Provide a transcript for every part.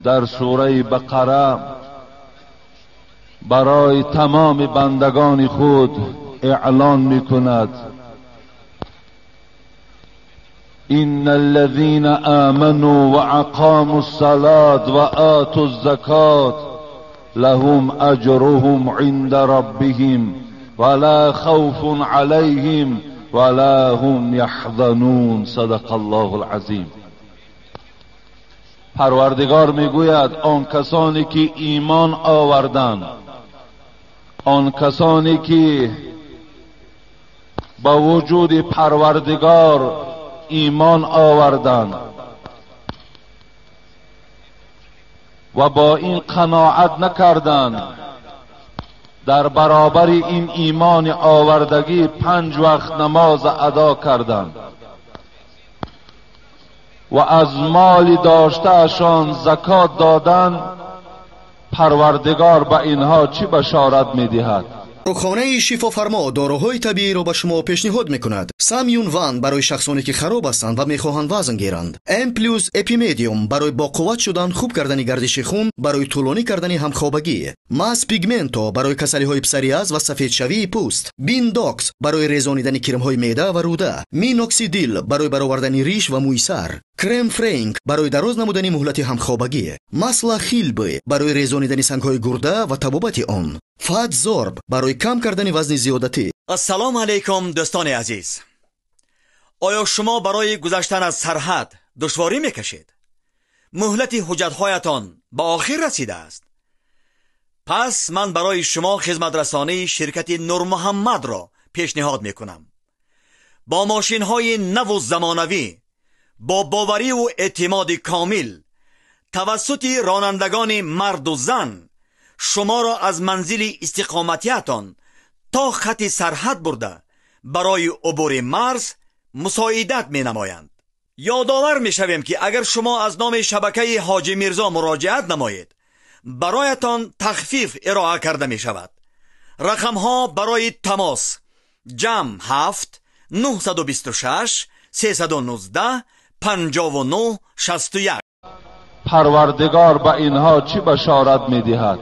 در سوره بقره برای تمام بندگان خود اعلان میکند: ان الذين آمنوا وأقاموا الصلاة وآتوا الزكاة لهم أجرهم عند ربهم ولا خوف عليهم ولا هم يحزنون. صدق الله العظیم. پروردگار میگوید آن کسانی که ایمان آوردند، آن کسانی که با وجود پروردگار ایمان آوردند و با این قناعت نکردند، در برابر این ایمان آوردگی 5 وقت نماز ادا کردند و از مال داشته‌شان زکات دادند، پروردگار به اینها چی بشارت میدهد؟ Дорухонаи Шифофармо доруҳои табииро ба шумо пешниҳод мекунад. Самюн Ван барои шахсоне ки хароб ҳастанд ва мехоҳанд вазн гиранд. М плюс Эпимедиум барои боқувват шудан, хуб кардани гардиши хун, барои тӯлонӣ кардани ҳамхобагӣ. Мас Пигменто барои касалиҳои псориаз ва сафедшавии пӯст. Биндокс барои резонидани кирмҳои меъда ва рӯда. Миноксидил барои баровардани риш ва мӯи сар. Крем Френк барои дароз намудани муҳлати ҳамхобагӣ. Масла Хилбе барои резонидани сангҳои гурда ва табобати он. Фат Зорб барои кам кардани вазни зиёдатӣ. Ассалому алайкум дӯстони азиз. Оё шумо барои гузаштан аз сарҳад душворӣ мекашед? Муҳлати ҳуҷҷатҳоятон ба охир расидааст. Пас ман барои шумо хизматрасонии ширкати Нурмуҳаммадро пешниҳод мекунам. Бо мошинҳои наву замонавӣ, бо бовариву эътимоди комил, тавассути ронандагони марду зан шуморо аз манзили истиқоматиятон то хати сарҳад бурда барои убури марз мусоидат менамоянд. Ёдовар мешавем, ки агар шумо аз номи шабакаи Ҳоҷи Мирзо муроҷиат намоед, бароятон тахфиф ироа карда мешавад. Рақамҳо барои тамос: ҷамъ 7 926 319 59 61. پروردگار به اینها چی بشارت میدهد؟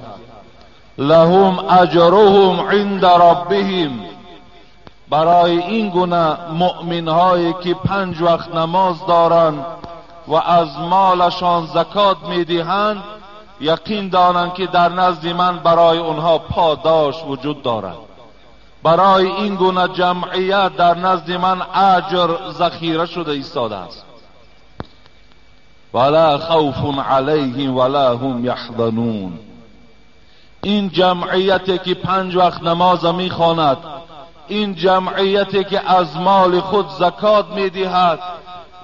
لهم اجرهم عند ربهم. برای این گونه مؤمن هایی که 5 وقت نماز دارند و از مالشان زکات میدهند، یقین دانند که در نزد من برای اونها پاداش وجود دارد. برای این گونه جمعیت در نزد من اجر ذخیره شده ایستاده است. ولا خوف علیهم ولا هم یحزنون. این جمعیتی که 5 وقت نماز میخواند، این جمعیتی که از مال خود زکات میدهد،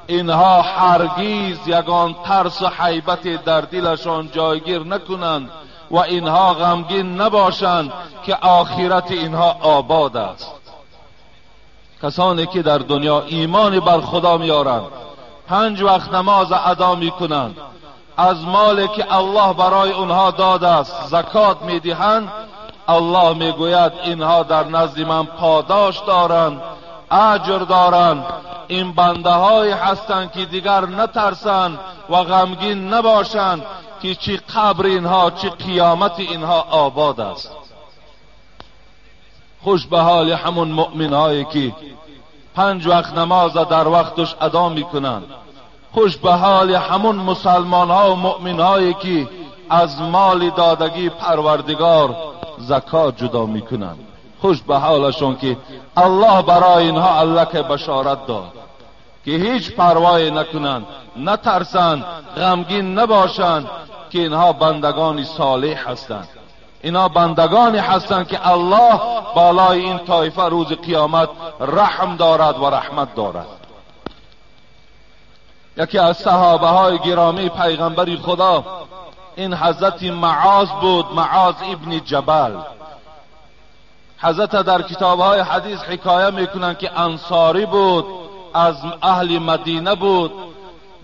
اینها هرگیز یگان ترس و حیبت در دلشان جایگیر نکنند و اینها غمگین نباشند که آخرت اینها آباد است. کسانی که در دنیا ایمان بر خدا میارند، 5 وقت نماز ادا میکنند، از مالی که الله برای اونها داده است زکات میدهند، الله میگوید اینها در نزد من پاداش دارند، اجر دارند. این بنده های هستند که دیگر نترسند و غمگین نباشند که چی قبر اینها، چی قیامت اینها آباد است. خوش به حال همون مؤمن هایی که 5 وقت نماز در وقتش ادا میکنند. خوش به حال همون مسلمان ها و مؤمن هایی که از مال دادگی پروردگار زکات جدا میکنند. خوش به حالشون که الله برای اینها الله که بشارت داد که هیچ پروای نکنند، نترسند، غمگین نباشند که اینها بندگان صالح هستند. اینا بندگانی هستند که الله بالای این طایفه روز قیامت رحم دارد و رحمت دارد. یکی از صحابه های گرامی پیغمبر خدا این حضرت معاذ بود، معاذ ابن جبل. حضرت در کتاب های حدیث حکایه میکنند که انصاری بود، از اهل مدینه بود،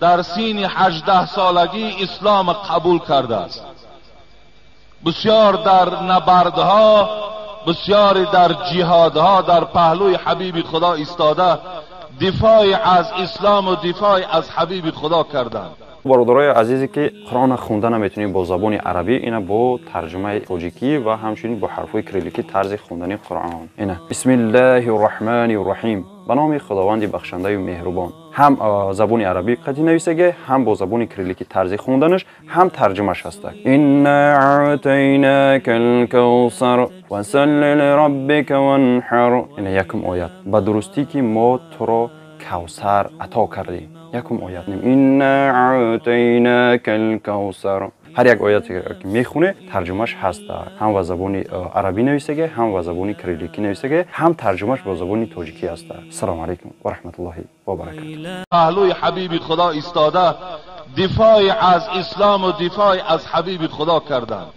در سین 18 سالگی اسلام قبول کرده است. بسیار در نبردها، بسیار در جهادها در پهلوی حبیب خدا ایستاده، دفاع از اسلام و دفاع از حبیب خدا کردند. Бародарои азизе ки Қуръонро хонда наметавонед бо забони арабӣ, ина бо тарҷумаи тоҷикӣ ва ҳамчунин бо ҳарфҳои кирилликӣ тарзи хондани Қуръон. Ина бисмиллаҳи рраҳмани рраҳим, ба номи Худованди бахшандаю меҳрубон. Ҳам забони арабӣ қатъи нависаге, ҳам бо забони кирилликӣ тарзи хонданаш, ҳам тарҷумаш ҳаста. Инна аътайнака алкавсар фасалли лираббика ванҳар. Ина якум оят. Ба дурустӣ ки мо туро кавсар ато кардем. Якум оят. Инна аътайнака алкавсар. Ҳар як ояте ки мехоне, тарҷумаш ҳаста. Ҳам ба забони арабӣ нависаге, ҳам ба забони кирилликӣ нависаге, ҳам тарҷумаш бо забони тоҷикӣ ҳаста. Ассалому алайкум ва раҳматуллоҳи ва баракатуҳ. Паҳлӯи ҳабиби Худо истода дифоъ аз ислом ва дифоъ аз ҳабиби Худо карданд.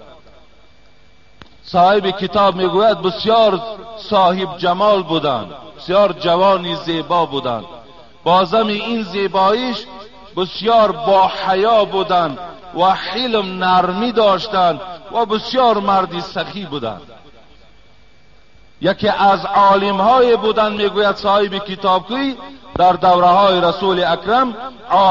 Соҳиби китоб мегӯяд бисёр соҳиб ҷамол буданд, бисёр ҷавони зебо буданд. Бо зами ин зебоиш бисёр бо ҳаё буданд ва ҳилм нармӣ доштанд ва бисёр марди сахӣ буданд. Яке аз олимҳое буданд, мегӯяд соҳиби китобкӯй, дар давраҳои расули акрам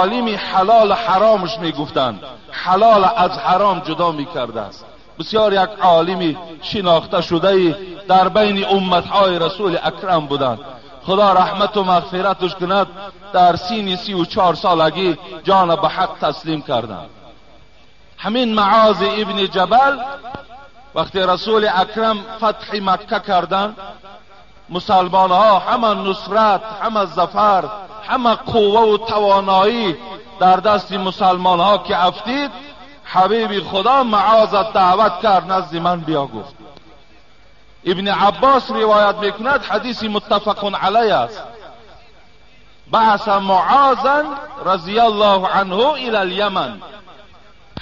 олими ҳалол ҳаромш мегуфтанд, ҳалол аз ҳаром ҷудо мекардааст. Бисёр як олими шинохта шудаи дар байни умматҳои расули акрам буданд. Худо раҳмату мағфираташ кунад, дар синни 34 солагӣ ҷона ба ҳақ таслим карданд. Ҳамин Муоз ибни Ҷабал вақте расули акрам фатҳи Макка карданд, мусалмонҳо ҳама нусрат, ҳама зафар, ҳама қувваву тавоноӣ дар дасти мусалмонҳо ки афтид, ҳабиби Худо Муоза даъват кард, назди ман биё гуфт. Ибни Аббос ривоят мекунад, ҳадиси муттафақун алайҳ аст. Баъса Муозан разияллоҳу анҳу ила ляман.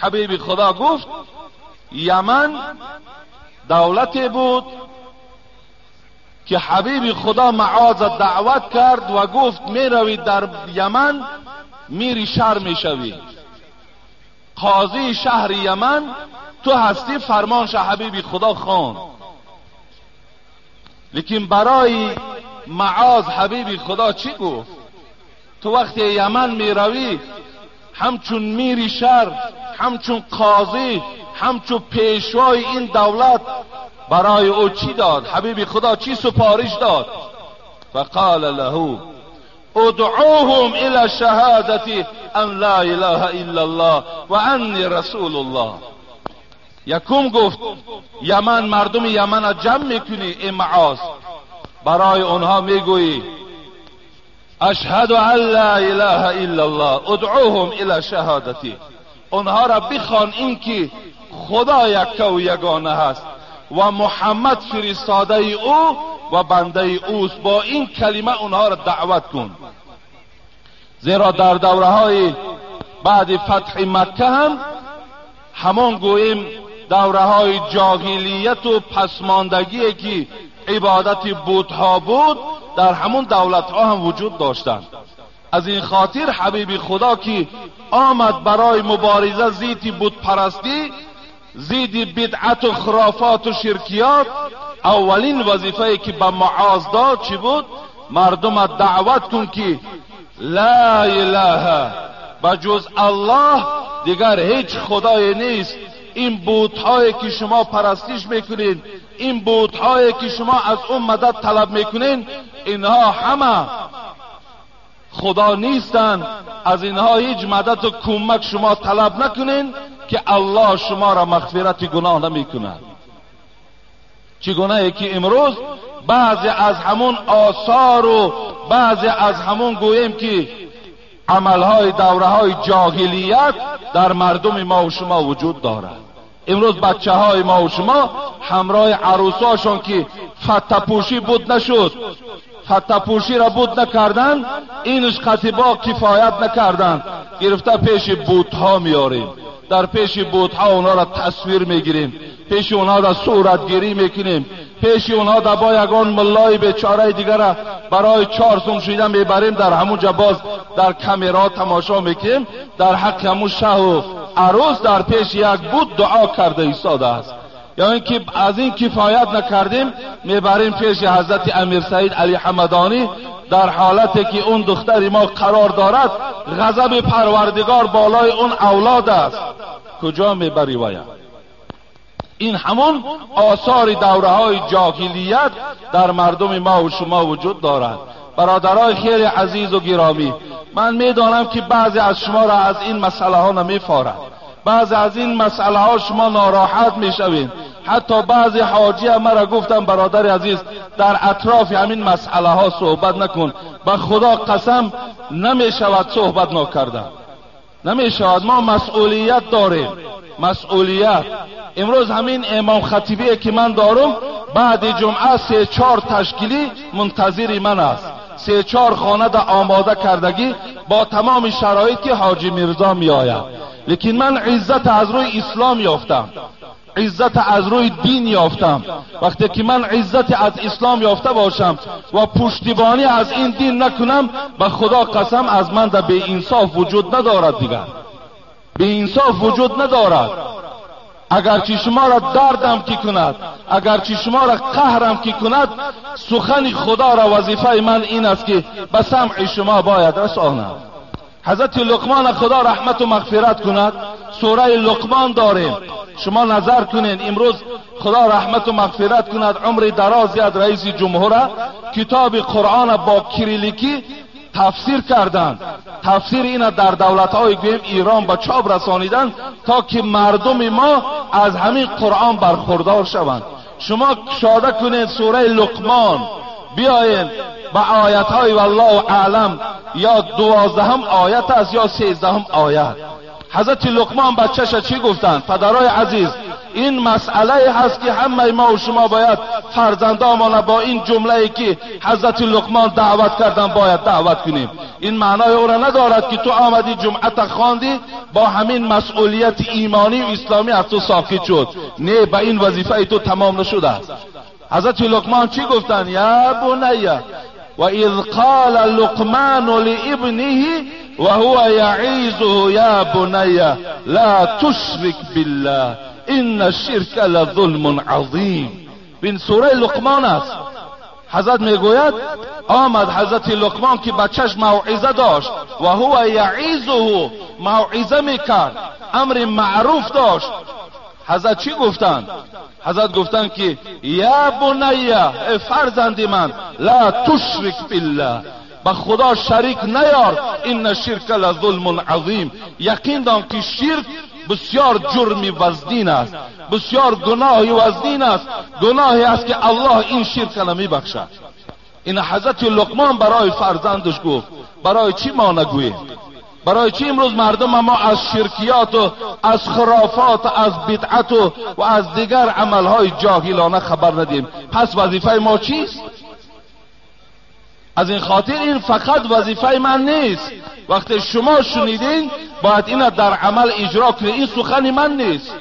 Ҳабиби Худо гуфт Яман давлате буд ки ҳабиби Худо Муоза даъват кард ва гуфт меравӣ дар Яман мири шаҳр мешавӣ, қозии шаҳри Яман ту ҳастӣ, фармонша ҳабиби Худо хонд. Лекин барои Муоз ҳабиби Худо чӣ гуфт? Ту вақте Яман меравӣ ҳамчун мири шаҳр, ҳамчун қозӣ, ҳамчун пешвои ин давлат барои ӯ чӣ дод? ҳабиби Худо чӣ супориш дод? فقال له ادعوهم الى شهادة ان لا اله الا الله وانی رسول الله. یکم گفت یمن، مردم یمن را جمع میکنی ای معاذ، برای اونها میگویی اشهد ان لا اله الا الله ادعوهم الى شهادتی. اونها را بخوان اینکه خدا یکه و یگانه هست و محمد فرستاده او و بنده اوست. با این کلمه اونها را دعوت کن. زیرا در دوره های بعد فتح مکه هم همان گوییم دوره های جاهلیت و پسماندگی که عبادت بت‌ها بود در همون دولت ها هم وجود داشتند. از این خاطر حبیب خدا که آمد برای مبارزه ضد بت پرستی، ضد بدعت و خرافات و شرکیات، اولین وظیفه که به معاذ داد چی بود؟ مردم دعوت کن که لا اله بجز الله دیگر هیچ خدای نیست. این بت‌هایی که شما پرستش میکنین، این بت‌هایی که شما از اون مدد طلب میکنین، اینها همه خدا نیستند. از اینها هیچ مدد و کمک شما طلب نکنین که الله شما را مغفرت گناه نمیکند. چگونه که امروز بعضی از همون آثار و بعضی از همون گوییم که عملهای دوره‌های جاهلیت در مردم ما و شما وجود دارد. امروز بچه های ما و شما همراه عروساشون که فتپوشی بود نشد، فتپوشی را بود نکردن، اینش قطبا کفایت نکردن، گرفته پیش بوتها میاریم، در پیش بوتها اونا را تصویر میگیریم، پیش اونها را صورتگیری میکنیم، پیش اونها در با یگان ملای بیچاره دیگر را برای 4 سوم شیده میبریم، در همونجا باز در کامرا تماشا میکنیم، در حق همون شه و عروس در پیش یک بود دعا کرده ایستاده است. یا اینکه از این کفایت نکردیم میبریم پیش حضرت امیر سعید علی حمدانی، در حالتی که اون دختر ما قرار دارد غضب پروردگار بالای اون اولاد است. کجا میبری ویا؟ این همون آثار دوره های جاهلیت در مردم ما و شما وجود دارد. برادرای خیلی عزیز و گرامی، من میدانم که بعضی از شما را از این مسئله ها نمیفارد، بعضی از این مسئله ها شما ناراحت میشوین. حتی بعضی حاجی هم مرا گفتم برادر عزیز در اطراف همین مسئله ها صحبت نکن، به خدا قسم نمیشود صحبت نکردن، نمیشود. ما مسئولیت داریم، مسئولیت. امروز همین امام خطیبی که من دارم بعد جمعه 3-4 تشکیلی منتظر من است، 3-4 خانه در آماده کردگی با تمام شرایط که حاجی میرزا می آید. لیکن من عزت از روی اسلام یافتم، عزت از روی دین یافتم. وقتی که من عزت از اسلام یافته باشم و پشتیبانی از این دین نکنم، به خدا قسم از من در بی انصاف وجود ندارد دیگر، بی انصاف وجود ندارد. اگرچه شما را دردم کی کند، اگرچه شما را قهرم کی کند، سخن خدا را وظیفه من این است که به سمع شما باید رسانم. حضرت لقمان خدا رحمت و مغفرت کند، سوره لقمان داریم، شما نظر کنین. امروز خدا رحمت و مغفرت کند، عمر درازی از رئیس جمهور کتاب قرآن با کریلیکی تفسیر کردند. تفسیر اینا در دولت‌های گویم ایران به چاپ رسانیدن تا که مردم ما از همین قرآن برخوردار شوند. شما کشاده کنید سوره لقمان، بیاین به آیت های والله اعلم یا 12 آیت است یا 13 آیت. حضرت لقمان بچه‌ش چی گفتند؟ پدرای عزیز، این مسئله هست که همه ما و شما باید فرزندانمان با این جمله که حضرت لقمان دعوت کردن باید دعوت کنیم. این معنای او را ندارد که تو آمدی جمعه خواندی با همین مسئولیت ایمانی و اسلامی از تو ساقط شد. نه، به این وظیفه تو تمام نشده است. حضرت لقمان چی گفتن؟ یا بنی و اذ قال لقمان لابنه وهو يعيزه يا بني لا تشرك بالله ان الشرك لظلم عظیم. این سوره لقمان است. حضرت میگوید آمد حضرت لقمان که بچهش موعظه داشت و هو یعیزه، موعظه میکرد، امر معروف داشت. حضرت چی گفتند؟ حضرت گفتند که یا بنی، ای فرزند من، لا تشرک بالله، به خدا شریک نیار، ان الشرک لظلم عظیم. یقین دان که شرک بسیار جرمی وزنین است، بسیار گناهی وزنین است، گناهی است که الله این شرک را نمیبخشد. این حضرت لقمان برای فرزندش گفت. برای چی ما نگوییم؟ برای چی امروز مردم ما از شرکیات و از خرافات و از بدعت و از دیگر عملهای جاهلانه خبر ندیم؟ پس وظیفه ما چیست؟ از این خاطر این فقط وظیفه من نیست. وقتی شما شنیدین باید این در عمل اجرا کنید. این سخن من نیست،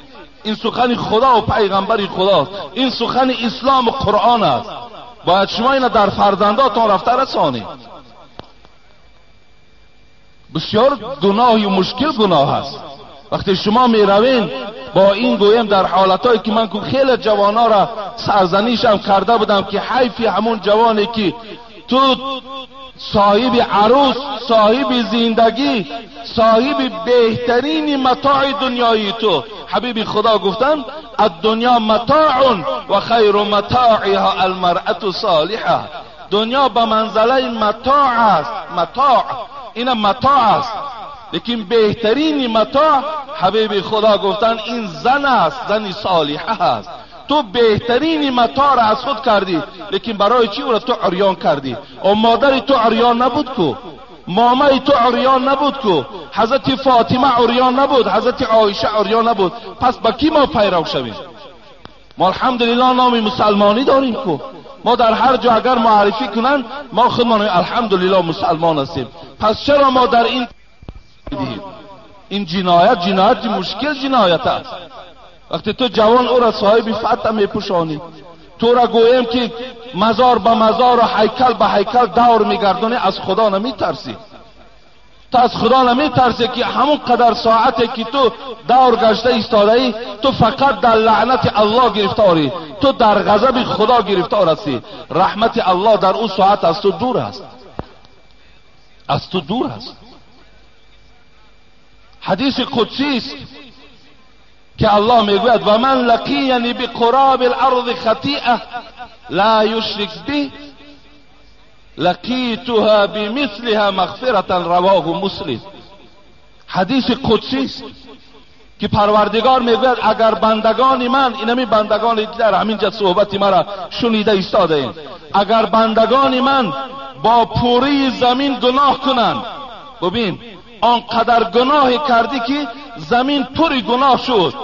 این سخن خدا و پیغمبر خداست، این سخن اسلام و قرآن است. باید شما این در فرزنداتان رفته رسانید. بسیار گناهی و مشکل گناه است. وقتی شما میروین با این گویم در حالتهایی که من خیلی جوانا را سرزنیشم کرده بودم که حیفی همون جوانی که تو صاحب عروس، صاحب زندگی، صاحب بهترین متاع دنیایی تو، حبیب خدا گفتن الدنیا متاع و خیر متاعها المرأة صالحه. دنیا به منزله متاع است، متاع، این متاع است، لیکن بهترین متاع حبیب خدا گفتن این زن است، زن صالحه است. تو بهترین متاع را از خود کردی، لیکن برای چی او را تو عریان کردی؟ و مادر تو عریان نبود کو، مامای تو عریان نبود کو، حضرت فاطمه عریان نبود، حضرت عایشه عریان نبود. پس با کی ما پیرو شویم؟ ما الحمدلله نام مسلمانی داریم کو. ما در هر جا اگر معرفی کنن ما خودمان الحمدلله مسلمان هستیم. پس چرا ما در این این جنایت، جنایت مشکل جنایت است. وقتی تو جوان او را صاحب فتح میپوشانی، تو را گویم که مزار به مزار و هیکل به هیکل دور میگردانی، از خدا نمیترسی. تو از خدا نمیترسی که همون قدر ساعتی که تو دور گشته ایستاده ای، تو فقط در لعنت الله گرفتاری، تو در غضب خدا گرفتار هستی. رحمت الله در اون ساعت از تو دور است، از تو دور است. حدیث قدسی است که الله میگوید و من لقینی بقراب الارض خطیئه لا یشرک بی لقیتها بمثلها مغفرة رواه مسلم. حدیث قدسی است که پروردگار میگوید اگر بندگان من، اینمی بندگان در همینجا صحبت مرا شنیده ایستاده ایم، اگر بندگان من با پوری زمین گناه کنند، ببین آنقدر گناه کردی که زمین پر گناه شد،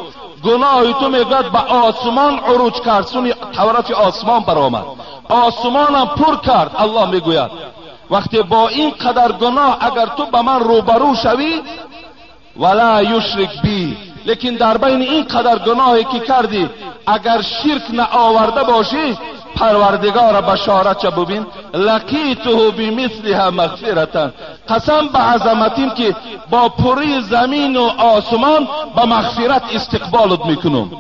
گناه تو میگوید به آسمان عروج کرد، سونی طرف آسمان برآمد، آسمانم پر کرد. الله میگوید وقتی با این قدر گناه اگر تو به من روبرو شوی ولا یشرک بی، لیکن در بین این قدر گناهی که کردی اگر شرک نآورده باشی، پروردگار بشارت چه ببین، لقیته بمثلها مغفرة، قسم به عظمتیم که با پری زمین و آسمان به مغفرت استقبالت میکنم،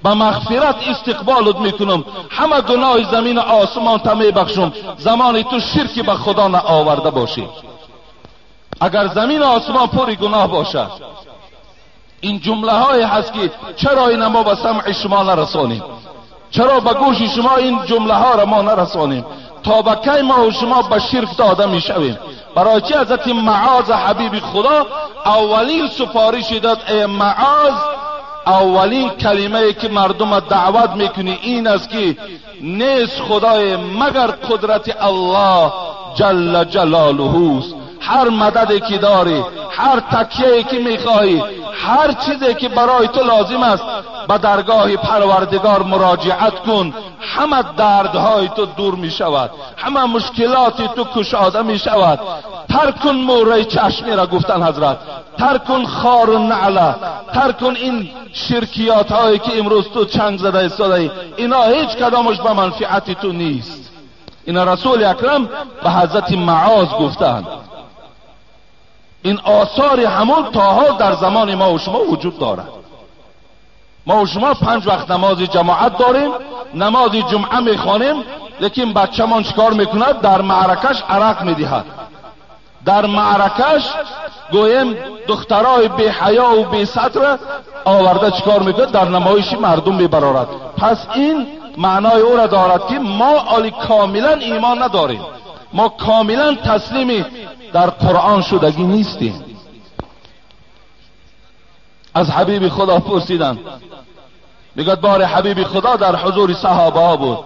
به مغفرت استقبالت میکنم، همه گناه زمین و آسمان تا میبخشم زمانی تو شرکی به خدا نآورده باشی. اگر زمین و آسمان پر گناه باشد، این جمله های هست که چرا این ما به سمع شما نرسانیم، چرا به گوش شما این جمله ها را ما نرسانیم؟ تا به کی ما و شما به شرک داده میشویم؟ برای چی حضرت معاذ حبیب خدا اولین سفارش داد، ای معاذ اولین کلمه که مردم دعوت میکنی این است که نیست خدای مگر قدرت الله جل جلاله است. هر مددی که داری، هر تکیه‌ای که میخواهی، هر چیزی که برای تو لازم است به درگاه پروردگار مراجعت کن، همه دردهای تو دور می شود، همه مشکلات تو کشاده می شود. ترک کن موره چشمی را، گفتن حضرت، ترک کن خار و نعله، ترک کن این شرکیات هایی که امروز تو چنگ زده ایستاده، اینا هیچ کدامش به منفعت تو نیست. اینا رسول اکرم به حضرت معاذ گفتند. این آثار همون تا حال در زمان ما و شما وجود دارد. ما و شما 5 وقت نماز جماعت داریم، نماز جمعه میخوانیم، لیکن بچه‌مان چیکار میکند؟ در معرکش عرق میدهد، در معرکش گویم دخترای بی حیا و بی ستر آورده چیکار میکند؟ در نمایش مردم میبرارد. پس این معنای او را دارد که ما آلی کاملا ایمان نداریم، ما کاملا تسلیم در قرآن شدگی نیستیم. از حبیب خدا پرسیدن، میگد بار حبیب خدا در حضور صحابه ها بود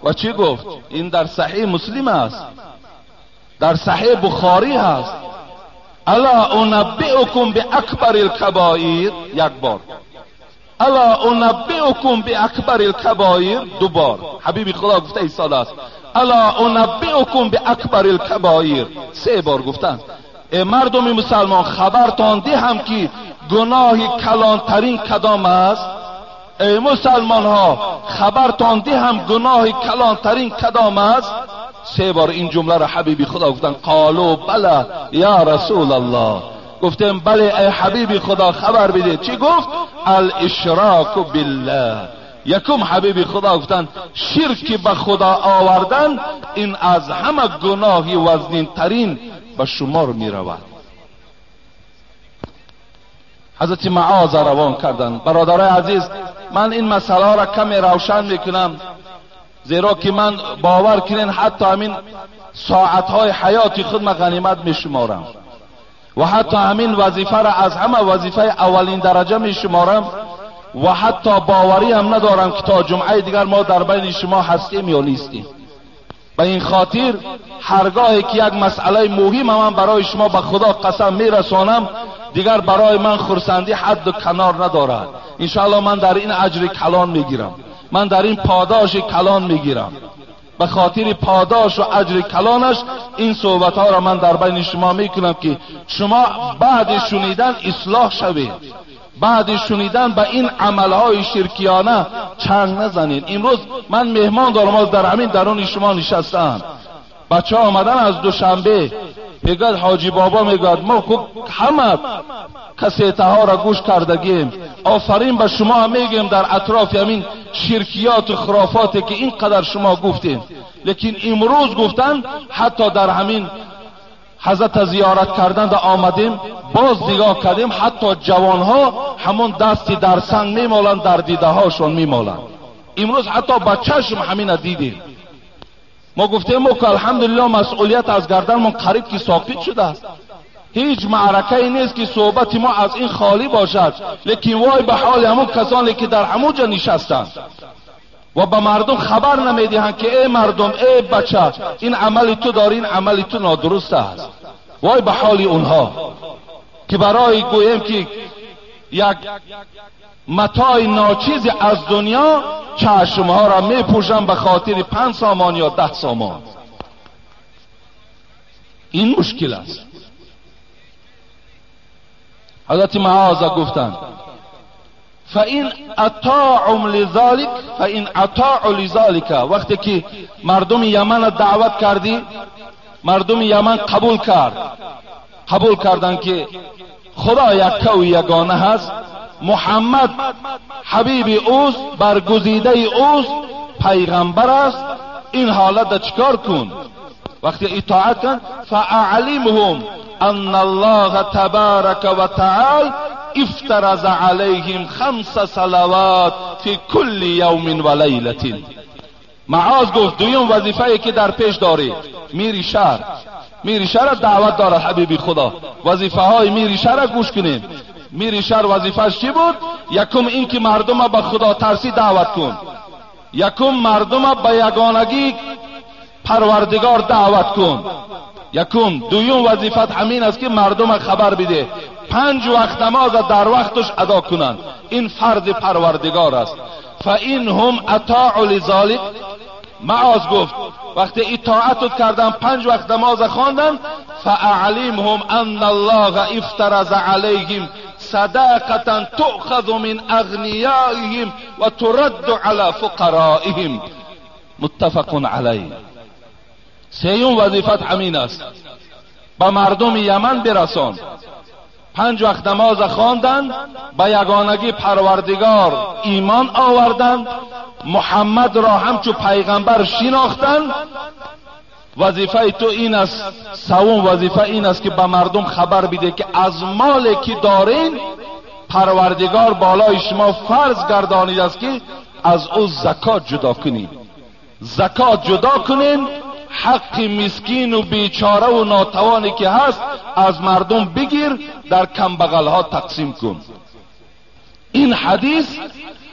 و چی گفت؟ این در صحیح مسلم است، در صحیح بخاری هست. الا انبئکم باکبر الکبائر، یک بار. الا انبئکم باکبر الکبائر، دو بار. حبیب خدا گفته ایستاده است الا انبئکم باکبر الکبائر، 3 بار گفتن. ای مردم مسلمان خبرتان دهم که گناه کلانترین کدام است؟ ای مسلمان ها خبرتان دهم گناه کلانترین کدام است؟ 3 بار این جمله را حبیب خدا گفتن. قالوا بله یا رسول الله، گفتیم بله ای حبیب خدا خبر بده. چی گفت؟ الاشراک بالله. یکم حبیب خدا گفتن شرک به خدا آوردن این از همه گناهی وزنین ترین به شمار می رود. حضرت معاذ روان کردن. برادرای عزیز، من این مسئله را کمی روشن میکنم، زیرا که من باور کنین حتی همین ساعتهای حیات خود من غنیمت میشمارم و حتی همین وظیفه را از همه وظیفه اولین درجه میشمارم و حتی باوری هم ندارم که تا جمعه دیگر ما در بین شما هستیم یا نیستیم. به این خاطر هرگاهی که یک مسئله مهم من برای شما به خدا قسم میرسانم، دیگر برای من خرسندی حد و کنار ندارد. انشاءالله من در این اجر کلان میگیرم، من در این پاداش کلان میگیرم. به خاطر پاداش و اجر کلانش این صحبت ها را من در بین شما میکنم که شما بعد شنیدن اصلاح شوید، بعد شنیدن به این عملهای شرکیانه چنگ نزنید. امروز من مهمان دارم، از در همین درون شما نشستم، بچه ها آمدن از دوشنبه، میگد حاجی بابا، میگد ما خوب همه کسیته ها را گوش کردگیم، آفرین به شما میگیم در اطراف همین شرکیات و خرافاتی که اینقدر شما گفتیم، لیکن امروز گفتن حتی در همین حضرت زیارت کردن در آمدیم، Боз нигоҳ кардем, ҳатто ҷавонҳо ҳамон дасти дар санг мемоланд, дар дидаҳошон мемоланд. Имрӯз ҳатто ба чашм ҳамина дидем. Мо гуфтем ки алҳамдулиллоҳ масъулият аз гарданмон қариб ки соқит шудааст. Ҳеҷ маъракае нест ки суҳбати мо аз ин холӣ бошад, лекин вой ба ҳоли ҳамон касоне ки дар ҳамон ҷо нишастанд ва ба мардум хабар намедиҳанд ки эй мардум, эй бача, ин амали ту дорӣ, ин амали ту нодуруст аст. Вой ба ҳоли онҳо ки барои гӯем ки як матои ночизе аз дунё чашмҳоро мепӯшанд ба хотири 5 сомон ё 10 сомон. Ин мушкил аст. ҳазрати Муоз гуфтанд: فإن أطاعوا لذلك فإن أطاعوا لذلك. وقتی که مردم یمن دعوت کردی، مردم یمن قبول کرد، قبول کردند که خدا یکه و یگانه هست، محمد حبیب اوست، برگزیده اوست، پیغمبر است. این حالت چکار کن؟ وقتی اطاعت کن، فاعلمهم ان الله تبارک و تعالی افترض علیهم 5 صلوات فی کل یوم و لیلة. معاذ گفت دویم وظیفه که در پیش داری، میری شهر، میری شهر دعوت داره حبیبی خدا. وظیفه های میری شهر گوش کنیم. میری شهر وظیفهش چی بود؟ یکم این که مردم به خدا ترسی دعوت کن، یکم مردم به یگانگی پروردگار دعوت کن، یکم. دویم وظیفت همین است که مردم خبر بده 5 وقت نماز در وقتش ادا کنند، این فرض پروردگار است. فإن هم اطاعوا لذلك. معاذ گفت وقتی اطاعت کردن، 5 وقت نماز خواندن، فاعلمهم ان الله افترض علیهم صدقة تؤخذ من اغنیائهم وترد على فقرائهم. متفق علیه. سیوم وظیفت همین است، به مردم یمن برسان. 5 وقت نماز خواندن، به یگانگی پروردگار ایمان آوردند، محمد را همچو پیغمبر شناختند. وظیفه تو این است، سوم وظیفه این است که به مردم خبر بده که از مالی که دارین پروردگار بالای شما فرض گردانید است که از او زکات جدا کنید. زکات جدا کنین، حق مسکین و بیچاره و ناتوانی که هست از مردم بگیر، در کمبغلها تقسیم کن. این حدیث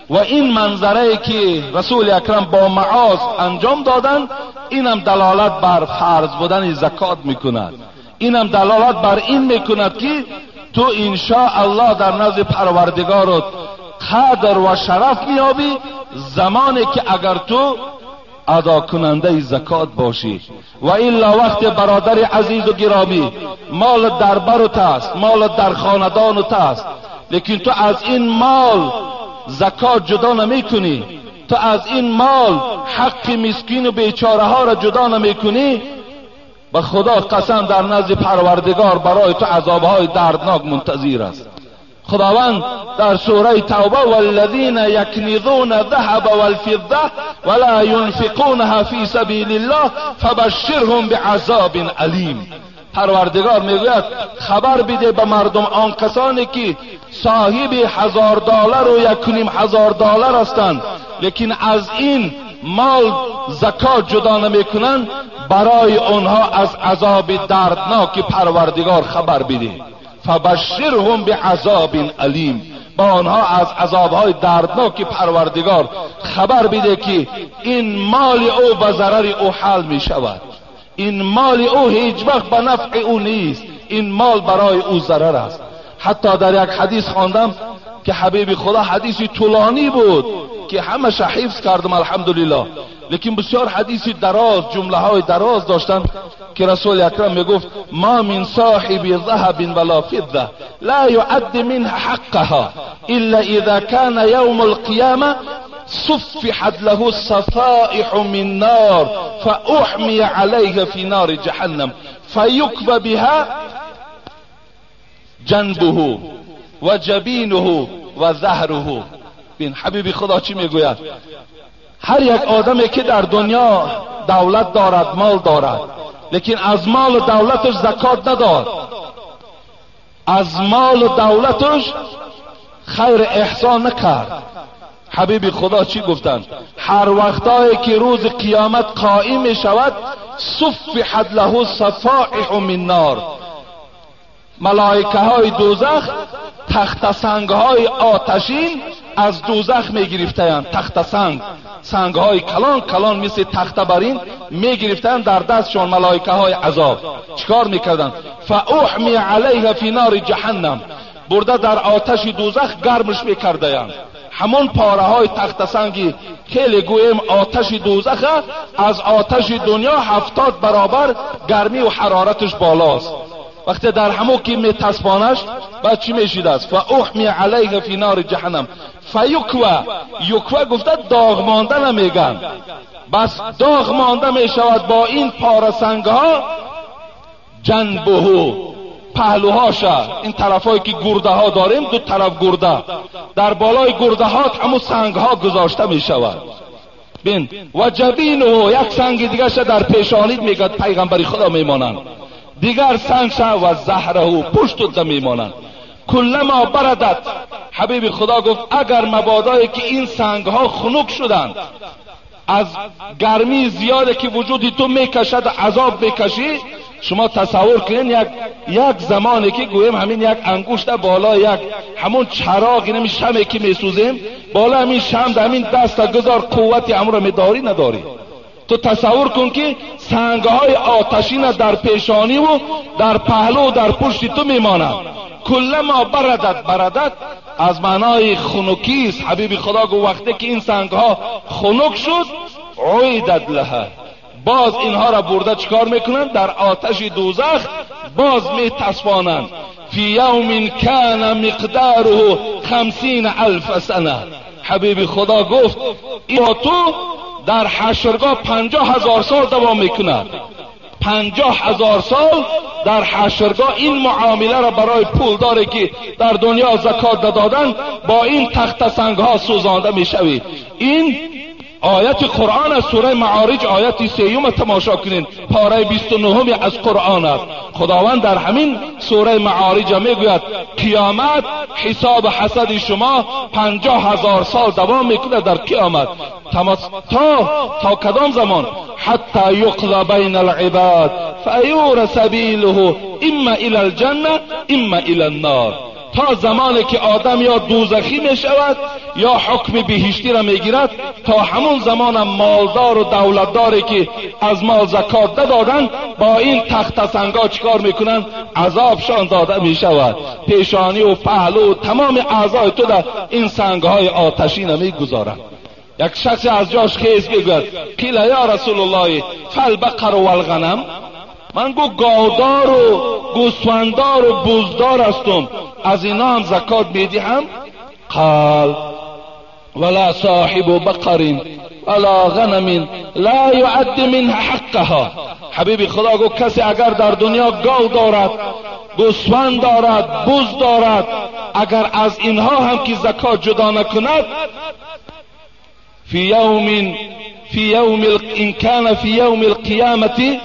و این منظره که رسول اکرم با معاذ انجام دادن، اینم دلالت بر فرض بودن زکات میکند. اینم دلالت بر این میکند که تو انشاءالله در نزد پروردگارت قدر و شرف میابی زمانی که اگر تو ادا کننده زکات باشی. و الا وقت برادر عزیز و گرامی، مال در برت است، مال در خاندانت است، لیکن تو از این مال زکات جدا نمی کنی، تو از این مال حق مسکین و بیچاره ها را جدا نمی کنی، به خدا قسم در نزد پروردگار برای تو عذابهای دردناک منتظر است. خداوند در سوره توبه: والذین یکنزون الذهب والفضه ولا ينفقونها فی سبیل الله فبشرهم بعذاب الیم. پروردگار میگوید خبر بده به مردم آن کسانی که صاحب $1000 و $1,500 هستند، لیکن از این مال زکات جدا نمیکنند، برای آنها از عذاب دردناک پروردگار خبر بده. فبشرهم بعذاب الیم. با آنها از عذابهای دردناک پروردگار خبر بده که این مال او به ضرر او حل می شود، این مال او هیچ وقت به نفع او نیست، این مال برای او ضرر است. حتی در یک حدیث خواندم که حبیب خدا، حدیثی طولانی بود که همش حفظ کردم الحمدلله، لیکن بسیار حدیثی دراز، جمله های دراز داشتن که رسول اکرم میگفت: ما من صاحب ذهب ولا فضه لا يعد منها حقها الا اذا كان يوم القيامه صفحت له الصفائح من نار فاحمي عليه في نار جهنم فيكوى بها جنبه و جبینه و ظهره. بین حبیب خدا چی میگوید؟ هر یک آدمی که در دنیا دولت دارد، مال دارد، لیکن از مال و دولتش زکات نداد، از مال و دولتش خیر احسان نکرد. حبیب خدا چی گفتند؟ هر وقتایی که روز قیامت قائم می شود، صفحت له صفائح من نار، ملائکه های دوزخ تخت سنگ های آتشین از دوزخ می گرفتند. تخت سنگ، سنگ های کلان کلان مثل تخت برین می گرفتند در دستشان ملائکه های عذاب. چیکار میکردند؟ فاحمی علیها فی نار جهنم، برده در آتش دوزخ گرمش میکردند. همون پاره های تخت سنگی خیلی گویم آتش دوزخ از آتش دنیا 70 برابر گرمی و حرارتش بالاست. وقتی در همو که میتسبانش بعد چی میشید است؟ فاحمی علیه فی نار جهنم فیکوه، یکوه گفته داغ مانده نمیگن، بس داغ مانده میشود با این پاره سنگ ها جنبه، پهلوهاشه، این طرفایی که گرده ها داریم، دو طرف گرده، در بالای گرده ها همون سنگ ها گذاشته می شود. بین و جبینه، یک سنگ دیگه شه در پیشانید میگد پیغمبر خدا میمانند، دیگر سنگ شه و زهره پشت ده میمانند. کلما بردت، حبیب خدا گفت اگر مبادایی که این سنگ ها خنک شدند از گرمی زیاده که وجودی تو میکشد، عذاب میکشی، شما تصور کنین یک زمانی که گویم همین یک انگشت بالا یک همون چراغ اینمی شمعی که میسوزیم بالا همین شمع در همین دست گذار، قوتی همون را میداری نداری. تو تصور کن که سنگهای آتشین در پیشانی و در پهلو و در پشت تو میماند. کلما بردت، بردت از معنای خنکی است. حبیب خدا گفت وقتی که این سنگها خنک شد، عیدت لها، باز اینها را برده چکار میکنند؟ در آتش دوزخ باز میتسبانند. فی یوم کان مقداره 50,000 سنه. حبیب خدا گفت این با تو در حشرگاه 50,000 سال دوام میکند. 50,000 سال در حشرگاه این معامله را برای پولداری که در دنیا زکات ندادن با این تخت سنگ ها سوزانده میشوی. این آیت قرآن از سوره معارج آیت 3 تماشا کنین، پاره 29 از قرآن است. خداوند در همین سوره معارج میگوید قیامت حساب حسد شما 50,000 سال دوام میکنه در قیامت، تا کدام زمان؟ حتی یقضی بین العباد فیور سبیله اما الی الجنه اما الی النار، تا زمانی که آدم یا دوزخی می شود یا حکم بهشتی را می گیرد، تا همون زمان مالدار و دولتداری که از مال زکات ندادن با این تخت سنگا چیکار میکنن؟ عذابشان داده می شود. پیشانی و پهلو و تمام اعضای تو در این سنگهای آتشین میگذارند. یک شخص از جاش خیز میگوید قیل یا رسول الله فالبقر والغنم، من گو گاودار و گوسفندار و بزدار هستم، از اینا هم زکات میدهم؟ قال ولا صاحب بقر ولا غنم لا يعد منها حقها. حبیب خدا گفت کسی اگر در دنیا گاو دارد، گوسفند دارد، بز دارد، اگر از اینها هم که زکات جدا نکند، فی یوم ان کان فی یوم القیامة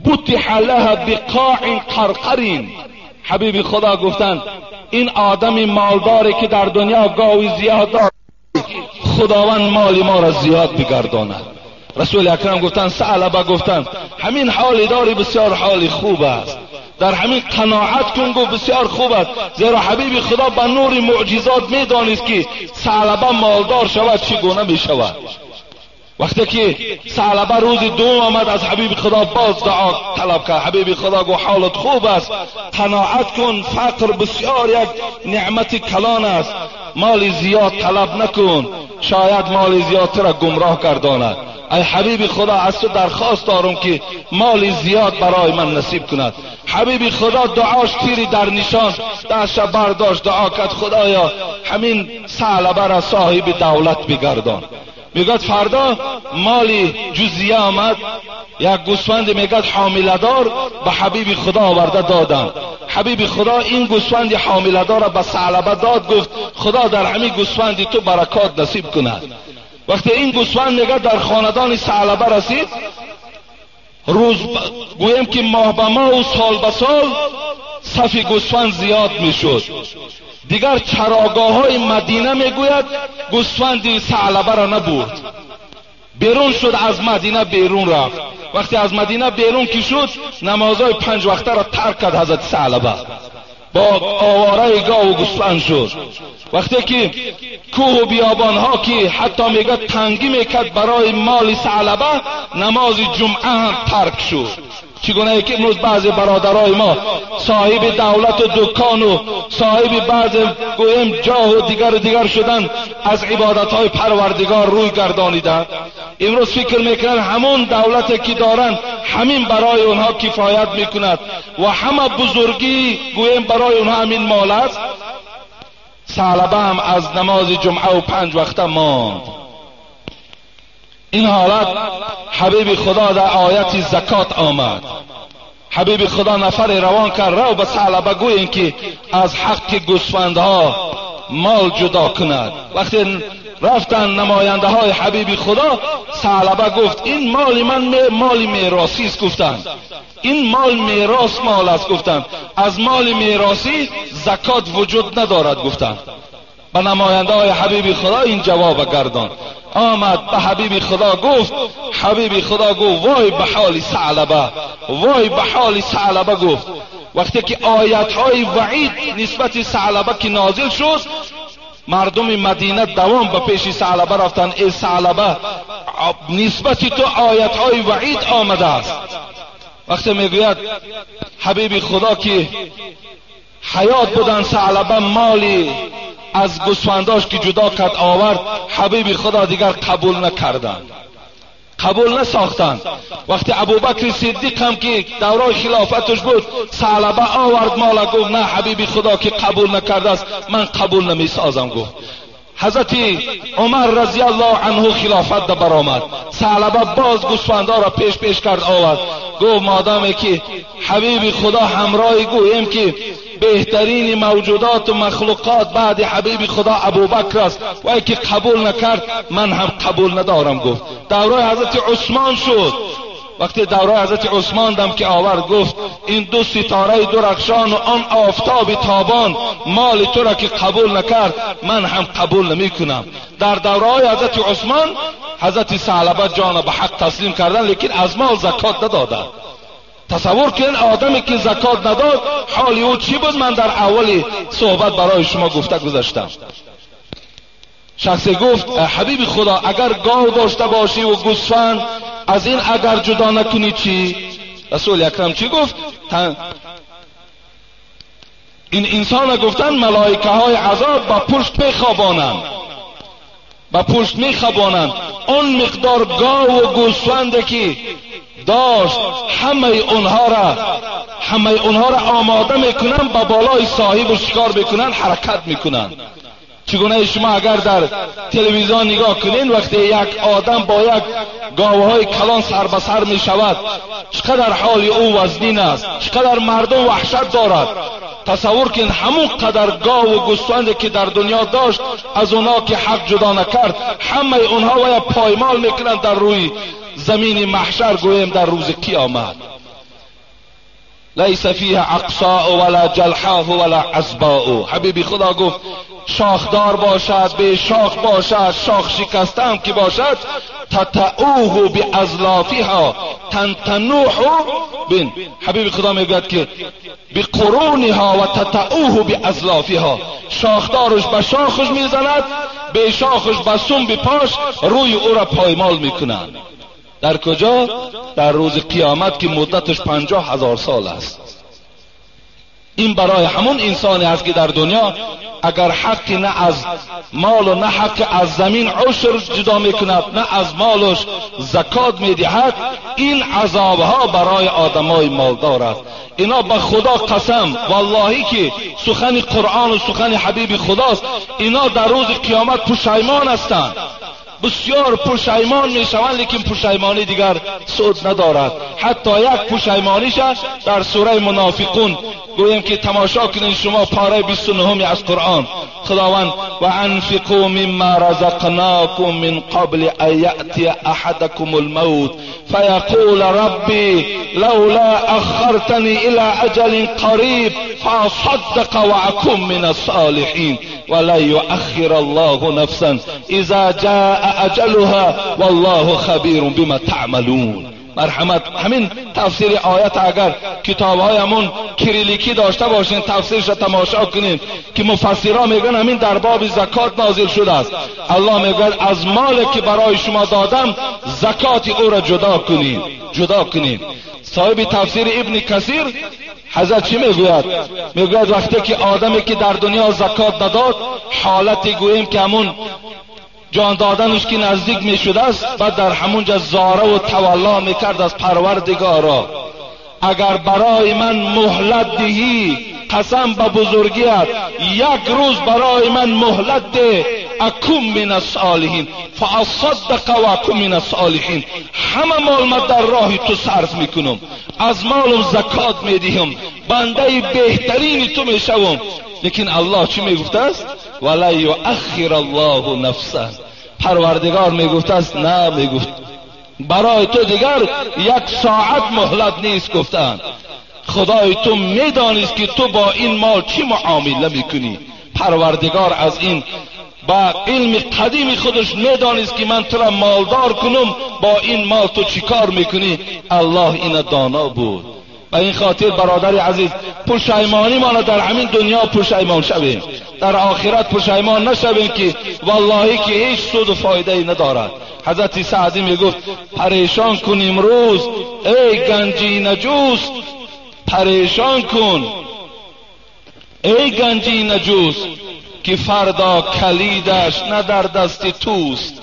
بتح لها بقاع قرقر. حبیب خدا گفتند این آدم مالداری که در دنیا گاوی زیاد دارد، خداوند مال ما را زیاد بگرداند. رسول اکرم گفتند ثعلبه گفتند همین حال داری بسیار حال خوب است، در همین قناعت کن، گفت بسیار خوب است. زیرا حبیب خدا به نور معجزات میدانست که ثعلبه مالدار شود چگونه میشود. وقتی که ثعلبه روز دوم آمد از حبیب خدا باز دعا طلب کرد. حبیب خدا گفت حالت خوب است، قناعت کن، فقر بسیار یک نعمت کلان است، مال زیاد طلب نکن، شاید مال زیاد را گمراه گرداند. ای حبیب خدا از تو درخواست دارم که مال زیاد برای من نصیب کند. حبیب خدا دعاش تیری در نشان دستش برداشت دعا کرد خدایا همین ثعلبه را صاحب دولت بگردان. میگد فردا مالی جزیه آمد، یک گوسفند میگد حامله دار به حبیب خدا آورده دادن. حبیب خدا این گوسفند حامله دار را به ثعلبه داد، گفت خدا در همین گوسفند تو برکات نصیب کند. وقتی این گوسفند میگد در خاندان ثعلبه رسید، روز گویم که ماه به ماه و سال به سال صف گوسفند زیاد میشد. دیگر چراگاه های مدینه میگوید گوسفند ثعلبه را نبرد، بیرون شد از مدینه، بیرون رفت. وقتی از مدینه بیرون که شد، نمازهای 5 وقته را ترک کرد حضرت ثعلبه، با آواره گاو و گوسفند شد. وقتی که کوه و بیابان ها که حتی میگه تنگی میکرد برای مال ثعلبه، نماز جمعه هم ترک شد. چگونه که امروز بعضی برادرای ما صاحب دولت و دکان و صاحب بعض گویم جاه و دیگر و دیگر شدن، از عبادت های پروردگار روی گردانیدن. امروز فکر میکنن همون دولت که دارن همین برای اونها کفایت میکند و همه بزرگی گویم برای اونها همین مال است. ثعلبه هم از نماز جمعه و 5 وقته ماند. این حالت حبیب خدا در آیت زکات آمد. حبیب خدا نفر روان کرد، رو به ثعلبه گویین که از حق گوسفندها مال جدا کند. وقتی رفتن نماینده های حبیب خدا، ثعلبه گفت این مال من مال میراثی است. گفتند این مال میراث مال است. گفتند از مال میراثی زکات وجود ندارد. گفتند به نماینده های حبیب خدا این جواب گردان. آمد به حبیب خدا گفت، حبیب خدا گفت وای به حال ثعلبه، وای به حال ثعلبه. گفت وقتی که آیت های وعید نسبت ثعلبه که نازل شد، مردم مدینه دوام به پیش ثعلبه رفتن، ای ثعلبه نسبت تو آیت های وعید آمده است. وقتی میگوید حبیب خدا که حیات بودن ثعلبه مالی از گوسفنداش که جدا کرد آورد، حبیب خدا دیگر قبول نکردند، قبول نساختند. وقتی ابوبکر صدیق هم که دورای خلافتش بود، ثعلبه آورد مال، گفت نه حبیب خدا که قبول نکرده است من قبول نمیسازم. گفت حضرت عمر رضی الله عنه خلافت برآمد، ثعلبه باز گوسفندا را پیش پیش کرد آورد، گفت مادامی که حبیب خدا همراه گویم که بهترین موجودات و مخلوقات بعد حبیب خدا ابوبکر است و که قبول نکرد من هم قبول ندارم. گفت دورای حضرت عثمان شد. وقتی دورای حضرت عثمان دم که آورد، گفت این دو ستاره درخشان و آن آفتاب تابان مال تو را که قبول نکرد من هم قبول نمی کنم. در دورای حضرت عثمان حضرت ثعلبه جان به حق تسلیم کردن، لیکن از مال زکات ندادن. تصور کن آدمی که زکات نداد حال او چی بود؟ من در اول صحبت برای شما گفته گذاشتم. شخصی گفت حبیب خدا اگر گاو داشته باشی و گوسفند از این اگر جدا نکنی چی؟ رسول اکرم چی گفت؟ این انسان گفتن ملائکه های عذاب با پشت میخوابانند، با پشت میخوابانند. اون مقدار گاو و گوسفند که داشت همه اونها را آماده میکنن، با بالای صاحب و شکار میکنن، حرکت میکنن. چگونه شما اگر در تلویزیون نگاه کنین، وقتی یک آدم با یک گاوهای کلان سر به سر می شود، چقدر حال او وزنین است، چقدر مردم وحشت دارد. تصور کن همون قدر گاو و گوسفند که در دنیا داشت از اونا که حق جدا نکرد، همه اونها باید پایمال میکنن در روی زمین محشر، گویم در روز قیامت. لیس فیها اقصاء ولا جلحاء ولا عزباء. حبیبی خدا گفت شاخدار باشد، به شاخ باشد، شاخ شکسته هم که باشد، تتعوه بازلافها تنتنوح. بین حبیب خدا میگوید که بقرونها و تتعوه بازلافها، شاخدارش به شاخش میزند، به شاخش به سم به پاش، روی او را پایمال میکنند. در کجا؟ در روز قیامت که مدتش 50,000 سال است. این برای همون انسانی است که در دنیا اگر حق نه از مال و نه حق از زمین عشر جدا میکند، نه از مالش زکات میدهد، این عذابها برای آدمای مالدار است. اینا به خدا قسم واللهی که سخن قرآن و سخن حبیب خداست، اینا در روز قیامت پشیمان هستند، بسیار پشیمان میشوند، لیکن پشیمانی دیگر سود ندارد. حتی یک پشیمانیش در سوره منافقون گوییم که تماشا کنین شما پاره 29 از قرآن. خداوند و انفقوا مما رزقناکم من قبل ان یأتی احدکم الموت فیقول ربی لولا اخرتنی الى اجل قریب فاصدق واکن من الصالحین ولا یؤخر الله نفسا اذا جاء اجلها والله خبیر بما تعملون. مرحمت، همین تفسیر آیت اگر کتاب‌هایمون کریلیکی داشته باشین تفسیرش را تماشا کنین که مفسرها میگن همین در باب زکات نازل شده است. الله میگه از مال که برای شما دادم زکات او را جدا کنین، جدا کنین. صاحب تفسیر ابن کثیر حضرت چی میگوید؟ میگوید وقتی که آدمی که در دنیا زکات نداد، حالتی گوییم که همون جان دادنش که نزدیک می شده است و در همونجا زاره و تولا می کرد از پروردگارا، اگر برای من مهلت دهی، قسم به بزرگیت، یک روز برای من مهلت ده، اکون من الصالحین فاصدق و اکون من الصالحین، همه مال من در راه تو صرف میکنم، از مالم زکات میدهم، بنده بهترین تو میشوم. لیکن الله چی میگفته است؟ ولا یؤخر الله نفسا. پروردگار میگفته است نه، میگفت برای تو دیگر یک ساعت مهلت نیست. گفتند خدای تو میدانست که تو با این مال چی معامله میکنی. پروردگار از این با علم قدیم خودش میدانست که من تو را مالدار کنم، با این مال تو چیکار میکنی. الله این دانا بود. و این خاطر برادر عزیز، پشیمانی ما در همین دنیا پشیمان شویم، در آخرت پشیمان نشویم که والله که هیچ سود و فایده ای ندارد. حضرت سعدی میگفت پریشان کن امروز ای گنجی نجوست، پریشان کن ای گنجی نجوست که فردا کلیدش نه در دست توست.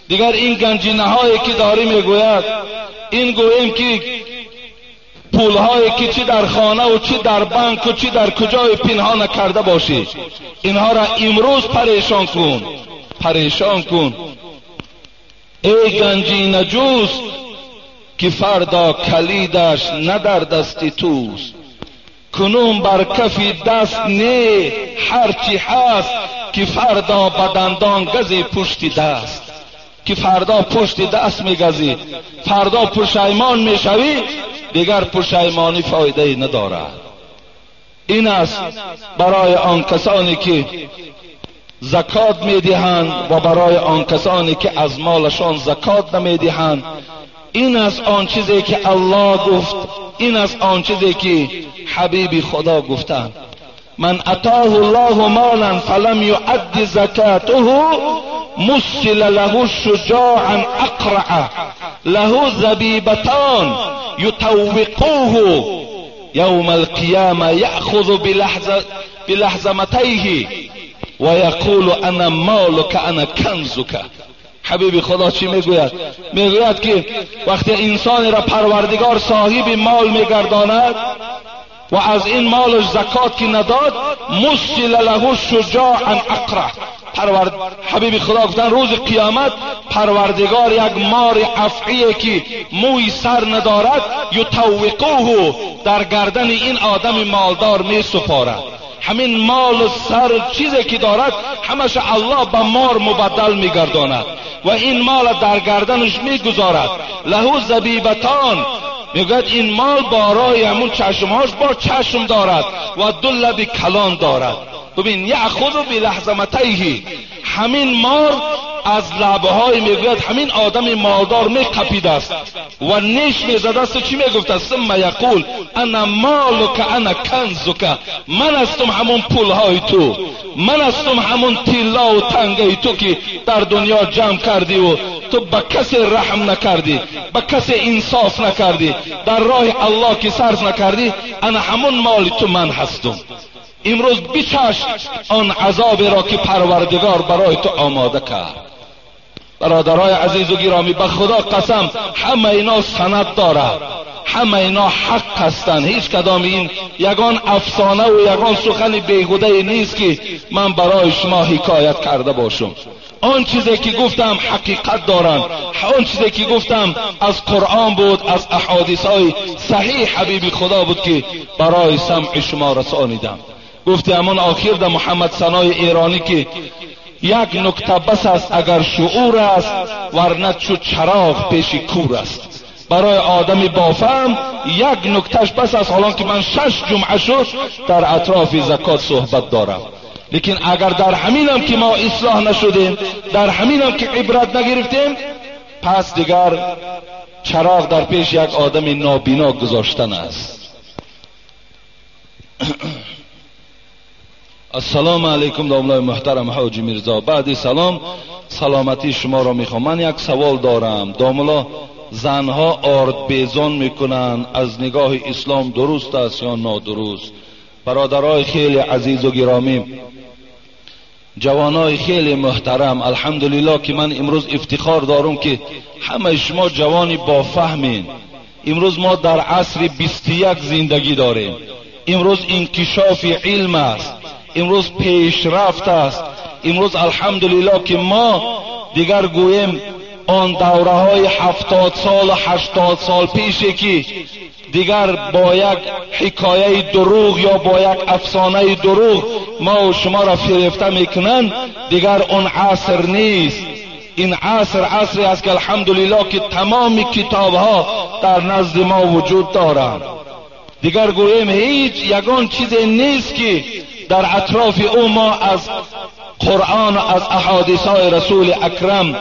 دیگر این گنجینه هایی که داری میگوید، این گوییم که پولهایی که چی در خانه و چی در بانک و چی در کجای پنهان کرده باشی، اینها را امروز پریشان کن، پریشان کن ای گنجی نجوست که فردا کلیدش نه در دست توست. کنون بر کف دست نه هرچی هست که فردا بدندان گزی پشت دست، که فردا پشت دست میگزی، فردا پشیمان میشوی، دیگر پشیمانی فایده ای ندارد. این است برای آن کسانی که زکات میدهند و برای آن کسانی که از مالشان زکات نمیدهند. این است آن چیزی که الله گفت، این است آن چیزی که حبیب خدا گفتند. من اتاه الله مالا فلم یؤد زکاته مثل له شجاعا اقرع له زبیبتان یطوقوه یوم القیامه یأخذ بلحظمتیه و یقول انا مالک انا کنزک. حبیب خدا چی میگوید؟ میگوید که وقتی انسانی را پروردگار صاحب مال میگرداند و از این مالش زکات که نداد، مثل له شجاعا اقرع. حبیب خدا گفتن روز قیامت پروردگار یک مار افعیه که موی سر ندارد یطوقوه در گردن این آدم مالدار می سپارد. همین مال سر چیزی که دارد همش الله به مار مبدل میگرداند و این مال در گردنش میگذارد. له زبیبتان، میگوید این مال بارای همون چشمهاش با چشم دارد و دو لب کلان دارد. ببین یأخذ بلحظمتیه، همین مار از لبهای میگوید همین آدم مالدار میقپید است و نیش میزد است. چی میگفت است؟ ثم یقول انا مالک انا کنزک، من هستم همون پولهای تو، من هستم همون طلا و تنگه تو که در دنیا جمع کردی و تو به کسی رحم نکردی، به کسی انصاف نکردی، در راه الله که صرف نکردی، انا همون مال تو من هستم. امروز بچش آن عذاب را که پروردگار برای تو آماده کرد. برادرای عزیز و گرامی، به خدا قسم همه اینا سند دارد، همه اینا حق هستند. هیچ کدام این یگان افسانه و یگان سخن بیهوده نیست که من برای شما حکایت کرده باشم. آن چیزی که گفتم حقیقت دارند، آن چیزی که گفتم از قرآن بود، از احادیث های صحیح حبیب خدا بود که برای سمع شما رسانیدم. گفتی همون آخر در محمد ثنای ایرانی که یک نکته بس است اگر شعور است، ورنه چو چراغ پیش کور است. برای آدم بافهم یک نکتهش بس است، حالا که من 6 جمعه شد در اطراف زکات صحبت دارم. لیکن اگر در همینم که ما اصلاح نشدیم، در همینم که عبرت نگرفتیم، پس دیگر چراغ در پیش یک آدم نابینا گذاشتن است. السلام علیکم داملای محترم حاجی میرزا. بعد سلام، سلامتی شما را میخوام. من یک سوال دارم داملا، زنها آرد بیزان میکنن، از نگاه اسلام درست است یا نادرست؟ برادرای خیلی عزیز و گرامی، جوانای خیلی محترم، الحمدلله که من امروز افتخار دارم که همه شما جوانی با فهمین. امروز ما در عصر 21 زندگی داریم. امروز انکشاف علم است، امروز پیشرفت است. امروز الحمدلله که ما دیگر گوییم آن دوره های 70 سال و 80 سال پیشه که دیگر با یک حکایه دروغ یا با یک افسانه دروغ ما و شما را فریفته میکنن، دیگر اون عصر نیست. این عصر عصری است که الحمدلله که تمام کتاب ها در نزد ما وجود دارند. دیگر گوییم هیچ یگان چیز نیست که در اطراف او ما از قرآن و از احادیث های رسول اکرم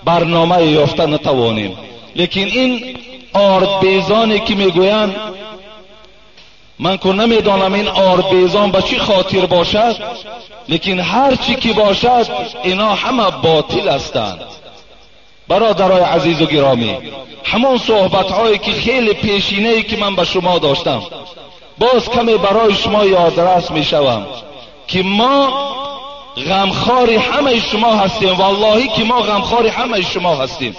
برنامه یافته نتوانیم. لیکن این آرد بیزانی که میگویند، من که نمیدانم این آرد بیزان به چی خاطر باشد، لیکن هر چی که باشد اینا همه باطل هستند. برادرای عزیز و گرامی، همون صحبت هایی که خیلی پیشینه که من به شما داشتم، باز کمی برای شما یادرس میشوم که ما غمخوار همه شما هستیم. واللهی که ما غمخوار همه شما هستیم.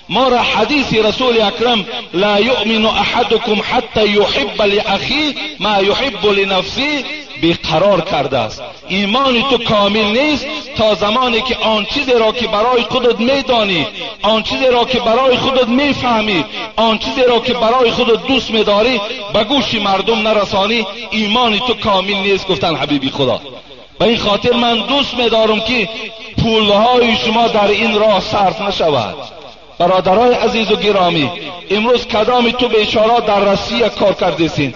ما را حدیث رسول اکرم لا یؤمن احدکم حتی یحب لاخیه ما یحب لنفسه بیقرار کرده است. ایمان تو کامل نیست تا زمانی که آن چیزی را که برای خودت میدانی، آن چیزی را که برای خودت میفهمی، آن چیزی را که برای خودت دوست میداری به گوش مردم نرسانی، ایمان تو کامل نیست، گفتن حبیبی خدا. به این خاطر من دوست میدارم که پولهای شما در این راه صرف نشود. برادرای عزیز و گرامی، امروز کدام تو بیچاره در روسیه کار کردیسین،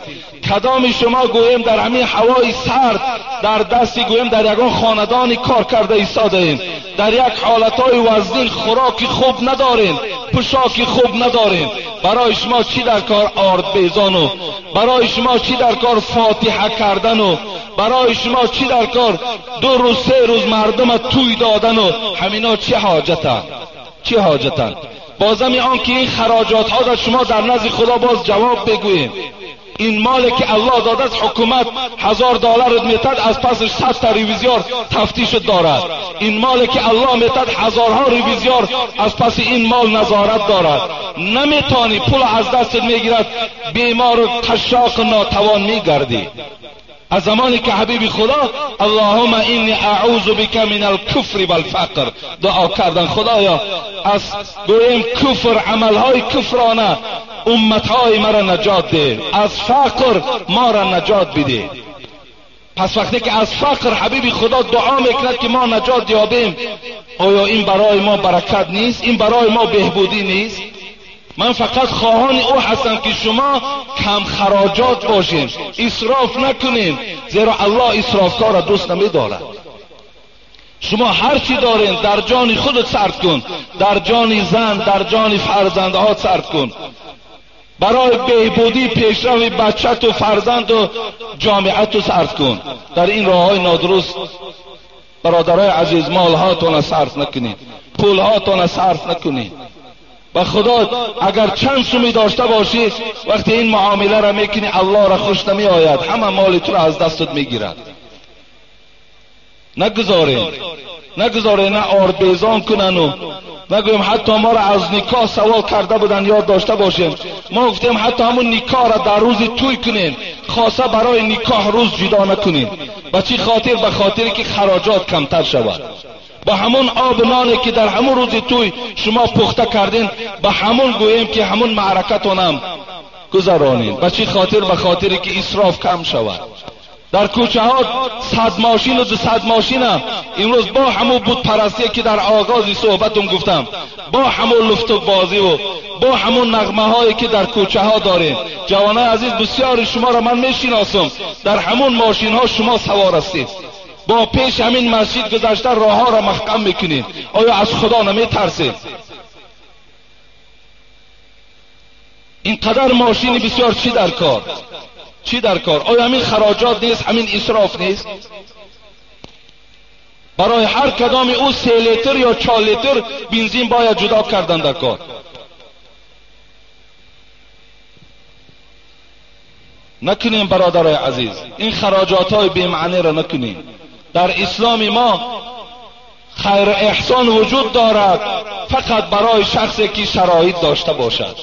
کدام شما گویم در همین هوای سرد در دستی گویم در یگان خاندانی کار کرده ایستاده ایم، در یک حالتهای وزنین خوراک خوب ندارین، پوشاک خوب ندارین. برای شما چی در کار آرد بیزان و برای شما چی در کار فاتحه کردن و برای شما چی در کار 2 روز 3 روز مردم توی دادن و همینا چه حاجتن؟ چه حاجتن؟ بازم آن که این خراجات ها در شما در نزد خدا باز جواب بگوییم. این مال که الله داده است، حکومت $1000 میتد، از پسش 100 تا ریویزیار تفتیش دارد. این مال که الله میتد، هزارها ریویزیار از پس این مال نظارت دارد. نمیتانی پول از دستت میگیرد، بیمار و قشاق و ناتوان میگردی. از زمانی که حبیب خدا اللهم اینی اعوذ بک من الکفر والفقر دعا کردن، خدایا از گویم کفر، عملهای کفرانه امتهای مرا نجات ده، از فقر ما را نجات بده. پس وقتی که از فقر حبیب خدا دعا میکند که ما نجات یابیم، آیا این برای ما برکت نیست؟ این برای ما بهبودی نیست؟ من فقط خواهان او هستم که شما کم خراجات باشین، اسراف نکنین، زیرا الله اسرافکار را دوست نمیدارد. شما هر چی دارین در جان خودت صرف کن، در جان زن، در جان فرزندها صرف کن، برای بهبودی پیشرفت بچت و فرزند و جامعه تو صرف کن. در این راه های نادرست برادرای عزیز، مالهاتون صرف نکنید، پولهاتون صرف نکنید. و خدا اگر چند سومی داشته باشی، وقتی این معامله را میکنی الله را خوش نمی آید، همه مال تو را از دستت میگیرد. نگذارین، نگذارین نه آرد بیزان کنن و نگویم حتی ما را از نکاح سوال کرده بودن، یاد داشته باشیم ما گفتیم حتی همون نکاح را در روز توی کنیم، خاصه برای نکاح روز جدا نکنیم. به چی خاطر؟ به خاطر که خراجات کمتر شود. Ба ҳамон об ноне ки дар ҳамон рӯзи тӯй шумо пухта кардин, ба ҳамон гӯем ки ҳамон маъракатонам гузаронед. Ба чӣ хотир? Ба хотире ки исроф кам шавад. Дар кӯчаҳо 100 мошин ва 200 мошина имрӯз бо ҳамон бутпарастие ки дар оғози суҳбатум гуфтам, бо ҳамон луфту бозӣ ва бо ҳамон нағмаҳое ки дар кӯчаҳо дорем. Ҷавонои азиз, бисёри шуморо ман мешиносам, дар ҳамон мошинҳо шумо савор ҳастед. Бо пеш ҳамин масҷид гузашта роҳҳоро маҳкам мекунед. Оё аз Худо наметарсед? Ин қадар мошини бисёр чӣ дар кор? Чӣ дар кор? Оё ҳамин хароҷот нест? Ҳамин исроф нест? Барои ҳар кадоми ӯ 3 литр ё 4 литр бензин бояд ҷудо кардан дар кор. Накунем бародарои азиз, ин хароҷотҳои бемаъниро накунем. Дар исломи мо хайру эҳсон вуҷуд дорад фақат барои шахсе ки шароит дошта бошад,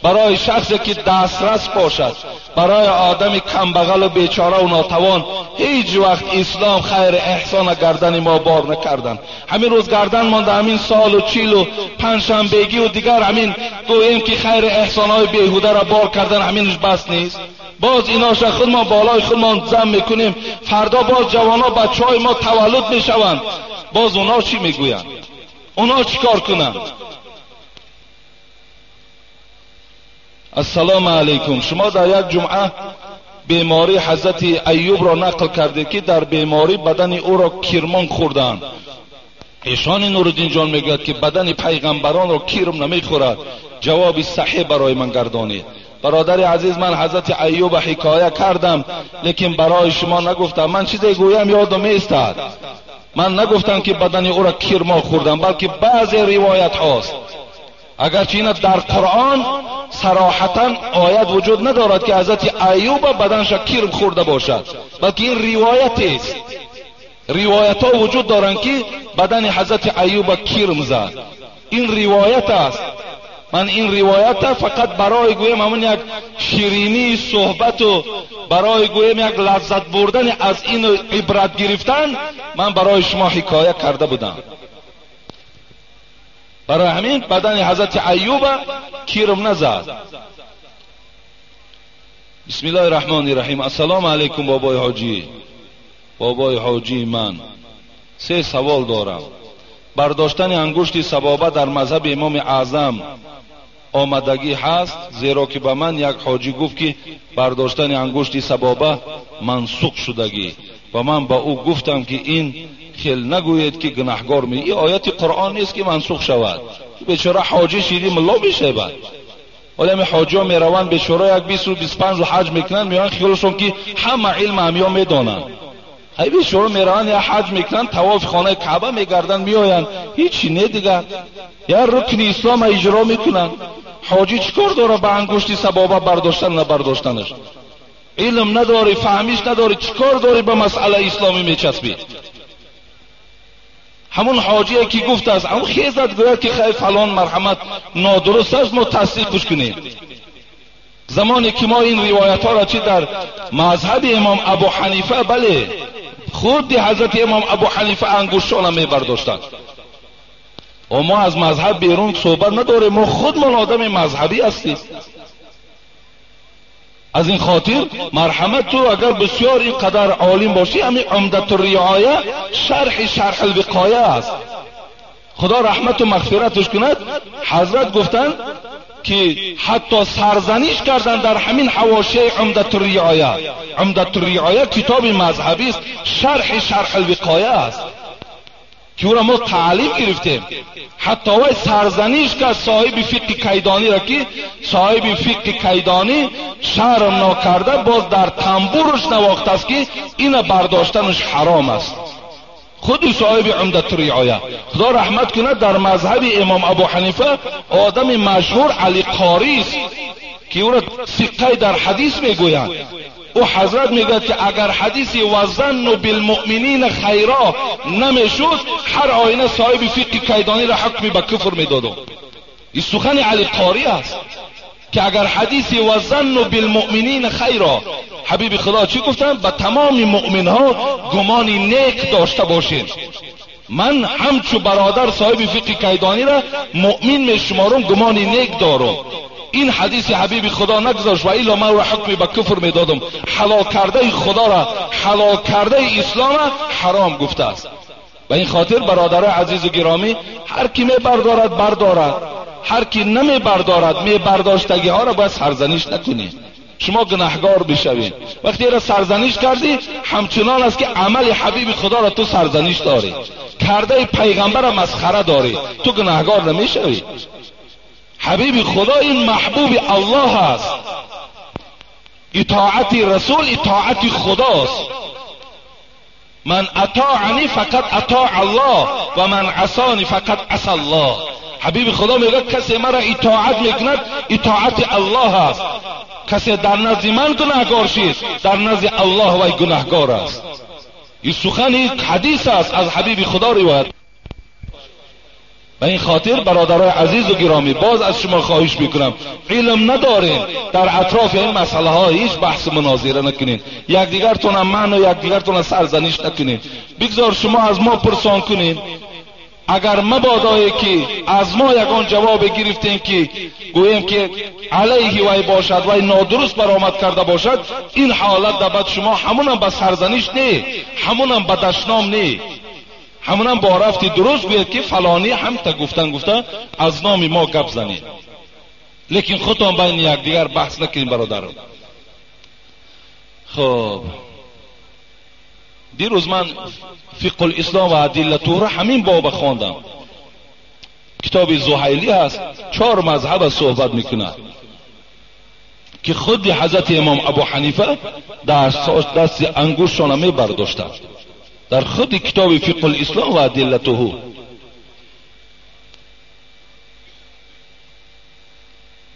барои шахсе ки дастрас бошад. Барои одами камбағал ва бечора ва нотавон ҳеҷ вақт ислом хайр эҳсона гардани мо бор накардан. Ҳамин рӯз гардан монда ҳамин солу чилу панҷшанбегӣ ва дигар ҳамин гӯем ки хайр эҳсонҳои беҳударо бор кардан, ҳаминаш бас нест. Боз иноша худмон болои худмон зам мекунем. Фардо боз ҷавонҳо, бачаҳои мо таваллуд мешаванд, боз онҳо чӣ мегӯянд? Онҳо чӣ кор кунанд? Ассалому алайкум. Шумо дар як ҷумъа бемории ҳазрати Айюбро нақл кардед ки дар беморӣ бадани ӯро кирмон хӯрданд. Эшони Нуриддинҷон мегӯяд ки бадани пайғамбаронро кирм намехӯрад. Ҷавоби саҳеҳ барои ман гардонед. Бародари азиз, ман ҳазрати Айюба ҳикоя кардам, лекин барои шумо нагуфтам. Ман чизе гӯям ёдам меистад. Ман нагуфтам ки бадани ӯро кирмон хӯрдам, балки баъзе ривоят ҳаст. Агарчи ина дар Қуръон сароҳатан оят вуҷуд надорад ки ҳазрати Айюба баданша кирм хӯрда бошад, балки ин ривоят аст. Ривоятҳо вуҷуд доранд ки бадани ҳазрати Айюба кирм зад. Ин ривоят аст. Ман ин ривоята фақат барои гӯем ҳамон як ширинии суҳбату барои гӯем як лаззат бурдани аз ин ибрат гирифтан ман барои шумо ҳикоя карда будам. Барои ҳамин бадани ҳазрати Айюба кирм назад. Бисмиллоҳи раҳмони раҳим. Ассалому алайкум бобои ҳоҷӣ. Бобои ҳоҷии ман, 3 савол дорам. Бардоштани ангушти сабоба дар мазҳаби имоми аъзам омадагӣ ҳаст, зеро ки ба ман як ҳоҷӣ гуфт ки бардоштани ангушти сабоба мансух шудагӣ ва ман ба ӯ гуфтам ки ин хел нагӯед ки гунаҳгор ме. Ин ояти Қуръон нест ки мансух шавад. Бечора ҳоҷӣ шиди мулло мешавад. Ҳоло ҳамин ҳоҷиҳо мераванд бечора як 20-25 ҳаҷ мекунанд, меоянд хиёлшон ки ҳама илм ҳамиё медонанд. Ҳай бечора мераванд я ҳаҷ мекунанд, тавофи хонаи Каъба мегарданд, меоянд, ҳичи не дигар. Я рукни ислома иҷро мекунанд. Ҳоҷӣ чӣ кор дорад ба ангушти сабоба бардоштан набардоштанаш? Илм надорӣ, фаҳмиш надорӣ, чӣ кор дорӣ ба масъалаи исломӣ мечаспӣ? Ҳамон ҳоҷие ки гуфтааст, ҳамон хезад гӯяд ки хай фалон марҳамат нодуруст аст, мо тасдиқш кунем. Замоне ки мо ин ривоятҳоро чи дар мазҳаби имом Абу Ҳанифа, бале, худи ҳазрати имом Абу Ҳанифа ангуштшона мебардоштанд. Ва мо аз мазҳаб берун суҳбат надорем, мо худмон одами мазҳабӣ ҳастем. Аз ин хотир марҳамат ту агар бисёр ин қадар олим бошӣ, ҳамин Умдату риоя шарҳи шарҳулвиқоя аст. Худо раҳмату мағфираташ кунад. Ҳазрат гуфтанд ки ҳатто сарзаниш кардан дар ҳамин ҳавошияи Умдату риоя. Умдату риоя китоби мазҳабист, шарҳи шарҳулвиқоя аст ки ӯро мо таълим гирифтем. Ҳатто вай сарзаниш кард соҳиби фиқҳи кайдониро ки соҳиби фиқҳи кайдонӣ шарм нокарда боз дар тамбурш навохтааст ки ина бардоштанаш ҳаром аст. Худи соҳиби Умдату риоя, Худо раҳмат кунад, дар мазҳаби имом Абу Ҳанифа одами машҳур Али Қорист ки ӯро сиққай дар ҳадис мегӯянд. Ӯ ҳазрат мегӯяд ки агар ҳадиси вазанну билмуъминина хайро намешуд, ҳар оина соҳиби фиқҳи кайдониро ҳукми ба куфр медодам. Ин сухани Али Қорӣ аст ки агар ҳадиси вазанну билмуъминина хайро, ҳабиби Худо чӣ гуфтанд? Ба тамоми муъминҳо гумони нек дошта бошед. Ман ҳамчу бародар соҳиби фиқҳи кайдонӣ ра муъмин мешуморам, гумони нек дорам. Ин ҳадиси ҳабиби худо нагузошт ва илло ман ӯро ҳукми ба куфр медодам. Ҳалол кардаи худоро, ҳалол кардаи исломро ҳаром гуфтааст. Ба ин хотир бародарои азизу гиромӣ, ҳар ки мебардорад бардорад, ҳар ки намебардорад мебардоштагиҳоро бояд сарзаниш накунед. Шумо гунаҳгор бишавед. Вақте ира сарзаниш кардӣ, ҳамчунон аст ки амали ҳабиби худоро ту сарзаниш дорӣ, кардаи пайғамбарро масхара дорӣ, ту гунаҳгор намешавӣ. Ҳабиби худо ин маҳбуби аллоҳ аст. Итоати расул итоати худост. Ман атоани фақат атоа аллоҳ ва ман асани фақат аса аллоҳ. Ҳабиби худо мегӯяд касе маро итоат мекунад итоати аллоҳ аст. Касе дар назди ман гунаҳгор шид, дар назди аллоҳ вай гунаҳгор аст. Ин сухани ҳадис аст, аз ҳабиби худо ривоят. Ба ин хотир бародарои азизу гиромӣ, боз аз шумо хоҳиш мекунам, илм надорем дар атрофи ин масъалаҳо ҳеҷ баҳсу мунозира накунед, якдигартона маъну якдигартона сарзаниш накунед. Бигзор шумо аз мо пурсон кунед. Агар мабодое ки аз мо ягон ҷавобе гирифтем ки гӯем ки алайҳи вай бошад, вай нодуруст баромад карда бошад, ин ҳолат да баъд шумо ҳамунам ба сарзаниш не, ҳамунам ба дашном не, ҳамунам бо рафти дуруст гӯед ки фалонӣ ҳамта гуфтан гуфта аз номи мо гап занед. Лекин худтон байни якдигар баҳс накунед бародарон. Хоб, дирӯз ман фиқҳул ислом ва адиллатуҳро ҳамин боба хондам. Китоби Зуҳайлӣ ҳаст, 4 мазҳаба суҳбат мекунад ки худи ҳазрати имом Абу Ҳанифа дасти ангуштшона мебардоштанд дар худи китоби фиқҳул ислом ва адиллатуҳу.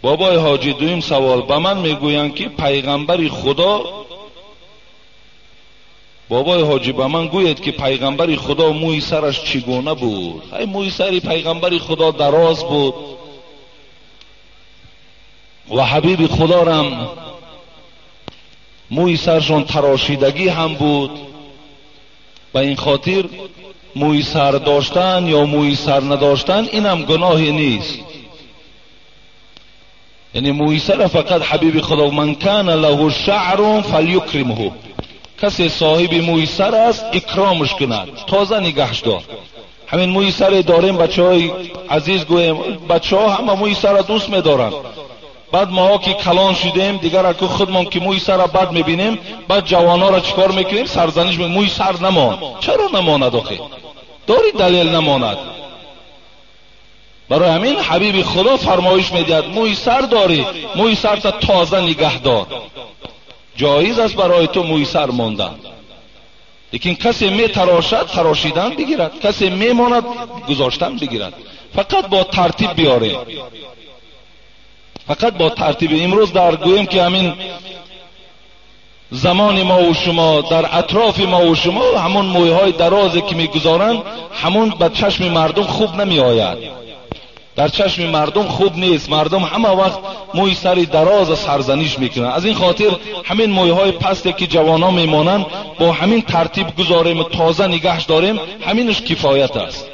Бобои ҳоҷӣ, дуюм савол. Ба ман мегӯянд ки пайғамбари худо, бобои ҳоҷӣ ба ман гӯед ки пайғамбари худо мӯи сараш чӣ гуна буд? Ай, мӯи сари пайғамбари худо дароз буд ва ҳабиби худорам мӯи саршон тарошидагӣ ҳам буд. Ба ин хотир мӯи сар доштан ё мӯи сар надоштан инам гуноҳе нест. Яъне мӯи сара фақат ҳабиби худо ман кана лаҳу шаърун фалюкримҳу, касе соҳиби мӯи сар аст икромаш кунад, тоза нигаҳш дор. Ҳамин мӯи саре дорем бачаҳои азиз, гӯем бачаҳо ҳама мӯи сара дӯст медоранд. Баъд моҳо ки калон шудем дигар аку худмон ки мӯи сара бад мебинем, баъд ҷавонҳоро чӣ кор мекунем? Сарзаниш мекунем, мӯи сар намон. Чаро намонад охе? Дори далел намонад. Барои ҳамин ҳабиби худо фармоиш медиҳад мӯи сар дорӣ, мӯи сарта тоза нигаҳ дор. Ҷоиз аст барои ту мӯи сар мондан, лекин касе метарошад тарошидан бигирад, касе мемонад гузоштан бигирад. Фақат бо тартиб биёрем, фақат бо тартиб. Имрӯз дар гӯем ки ҳамин замони мо ва шумо, дар атрофи мо ва шумо ҳамон мӯйҳои дарозе ки мегузоранд, ҳамон ба чашми мардум хуб намеояд. Дар чашми мардум хуб нест. Мардум ҳама вақт мӯи сари дароза сарзаниш мекунанд. Аз ин хотир ҳамин мӯйҳои пасте ки ҷавонон мемонанд бо ҳамин тартиб гузорем ва тоза нигаҳш дорем, ҳаминаш кифоят аст.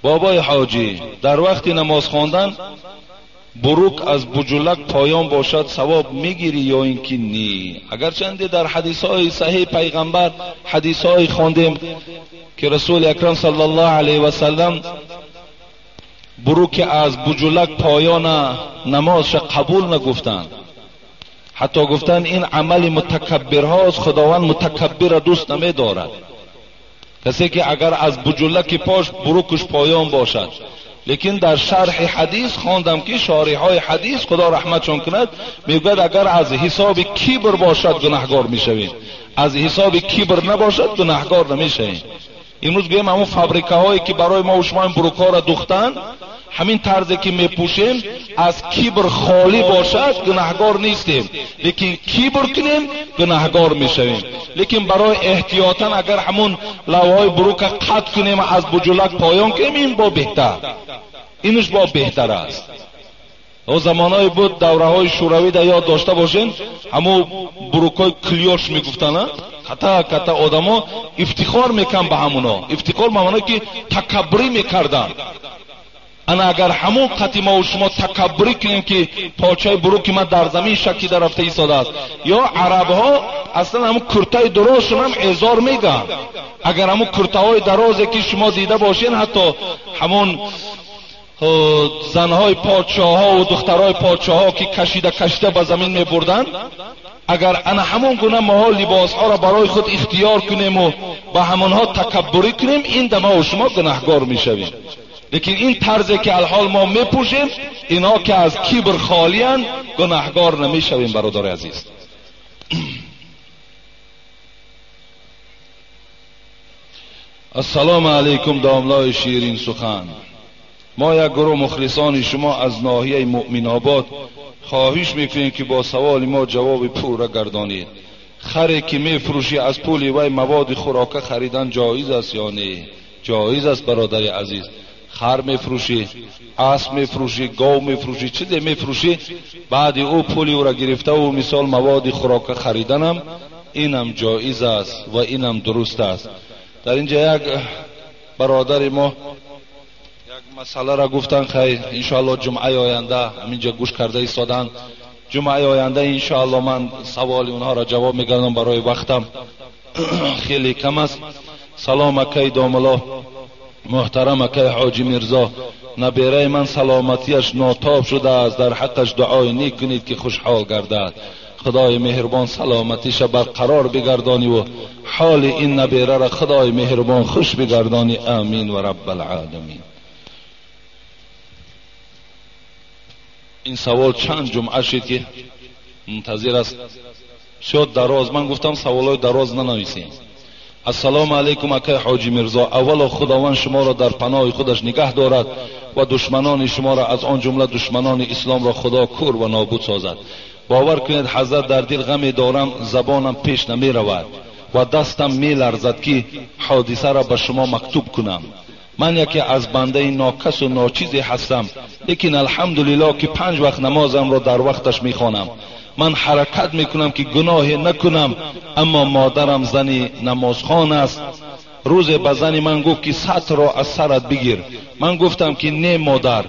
Бобои ҳоҷӣ, дар вақти намоз хондан бурук аз буҷулак поён бошад савоб мегирӣ ё ин ки не? Агарчанде дар ҳадисҳои саҳеҳ пайғамбар ҳадисҳое хондем ки расули акрам саллаллоҳу алайҳи васаллам буруки аз буҷулак поёна намозша қабул нагуфтанд. Ҳатто гуфтанд ин амали мутакаббирҳост, худованд мутакаббирро дӯст намедорад. Касе ки агар аз буҷулаки пош бурукаш поён бошад. Лекин дар шарҳи ҳадис хондам ки шориҳои ҳадис худо раҳматшон кунад мегӯяд агар аз ҳисоби кибр бошад гунаҳгор мешавем, аз ҳисоби кибр набошад гунаҳгор намешавем. Имрӯз гӯем ҳамон фабрикаҳое ки барои мо ва шумо ин бурукҳоро духтанд, ҳамин тарзе ки мепӯшем аз кибр холӣ бошад гунаҳгор нестем, лекин кибр кунем гунаҳгор мешавем. Лекин барои эҳтиётан агар ҳамон лавҳои бурука қатъ кунем аз буҷулак поён кунем, ин бо беҳтар, инаш бо беҳтар аст. О замонҳое буд давраҳои шӯравӣ да ёд дошта бошем, ҳамон бурукҳои клёш мегуфтанд, Ката ката одамо ифтихор мекунанд ба ҳамуно. Ифтихор ба маъное ки такаббурӣ мекарданд. Ана агар ҳамон қати мо шумо такаббурӣ кунем ки почаи буруки ман дар замин шакида рафта истодааст, ё арабҳо аслан ҳамон куртаи дарозшон ҳам эзор мегӯянд. Агар ҳамон куртаҳои дарозе ки шумо дида бошед, ҳатто ҳамон занҳои подшоҳҳо ва духтарҳои подшоҳҳо ки кашида кашида ба замин мебурданд, агар ана ҳамон гуна моҳо либосҳоро барои худ ихтиёр кунем ва ба ҳамонҳо такаббурӣ кунем, ин да мо шумо гунаҳгор мешавем. Лекин ин тарзе ки алҳол мо мепӯшем, инҳо ки аз кибр холиянд, гунаҳгор намешавем, бародари азиз. Ассалому алайкум, домлои ширин сухан. Мо як гурӯҳ мухлисони шумо аз ноҳияи Муъминобод хоҳиш мекунем ки бо саволи мо ҷавоби пурра гардонед. Харе ки мефурӯшӣ аз пули вай маводи хӯрока харидан ҷоиз аст ё не? Ҷоиз аст, бародари азиз. Хар мефурӯшӣ, асп мефурӯшӣ, гов мефурӯшӣ, чизе мефурӯшӣ, баъди ӯ пули ӯра гирифтаву мисол маводи хӯрока хариданам, инам ҷоиз аст ва инам дуруст аст. Дар инҷа як бародари мо як масъаларо гуфтанд, хайр, иншоалло ҷумъаи оянда ҳаминҷа гӯш карда истоданд. Ҷумъаи оянда иншоалло ман саволи онҳоро ҷавоб мегардам, барои вақтам хеле кам аст. Салом акай домулло муҳтарам, акай ҳоҷи Мирзо, набераи ман саломатиаш нотоб шудааст, дар ҳаққаш дуои нек кунед ки хушҳол гардад. Худои меҳрубон саломатиша барқарор бигардонӣ ва ҳоли ин набераро Худои меҳрубон хуш бигардонӣ. Амин ва раббалъоламин. Ин савол чанд ҷумъа шид ки мунтазир аст, бисёр дароз. Ман гуфтам саволҳои дароз нанависем. Ассалому алайкум, акай ҳоҷи Мирзо. Аввало Худованд шуморо дар паноҳи худаш нигаҳ дорад ва душманони шуморо, аз он ҷумла душманони исломро, Худо кур ва нобуд созад. Бовар кунед, ҳазрат, дар дил ғаме дорам, забонам пеш намеравад ва дастам меларзад ки ҳодисаро ба шумо мактуб кунам. Ман яке аз бандаи нокасу ночизе ҳастам, лекин алҳамдулиллоҳ ки 5 вақт намозамро дар вақташ мехонам. Ман ҳаракат мекунам ки гуноҳе накунам, аммо модарам зани намозхон аст. Рӯзе ба зани ман гуфт ки сатрро аз сарат бигир. Ман гуфтам ки не модар,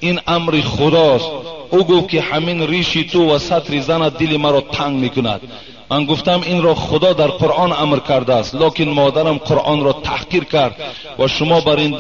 ин амри худост. Ӯ гуфт ки ҳамин риши ту ва сатри занат дили маро танг мекунад. Ман гуфтам инро Худо дар Қуръон амр кардааст, лекин модарам Қуръонро таҳқир кард ва шумо бар ин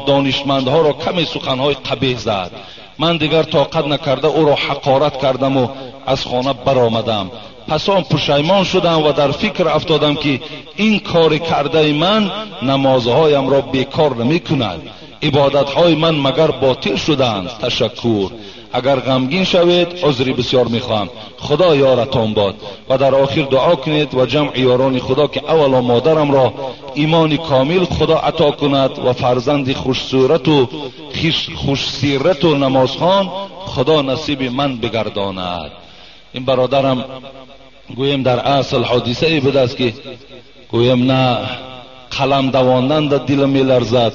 донишмандҳоро каме суханҳои қабеҳ зад. Ман дигар тоқат накарда ӯро ҳақорат кардаму аз хона баромадам. Пас он пушаймон шудам ва дар фикр афтодам ки ин кори кардаи ман намозҳоямро бекор намекунад, ибодатҳои ман магар ботил шуданд. Ташаккур. Агар ғамгин шавед, узри бисёр мехоҳам. Худо ёратон бод. Ва дар охир дуо кунед ва ҷамъи ёрони Худо ки аввало модарамро имони комил Худо ато кунад ва фарзанди хушсурату хушсирату намозхон Худо насиби ман бигардонад. Ин бародарам гӯем дар асл ҳодисае будааст ки гӯем на қалам давондан дар дилам меларзад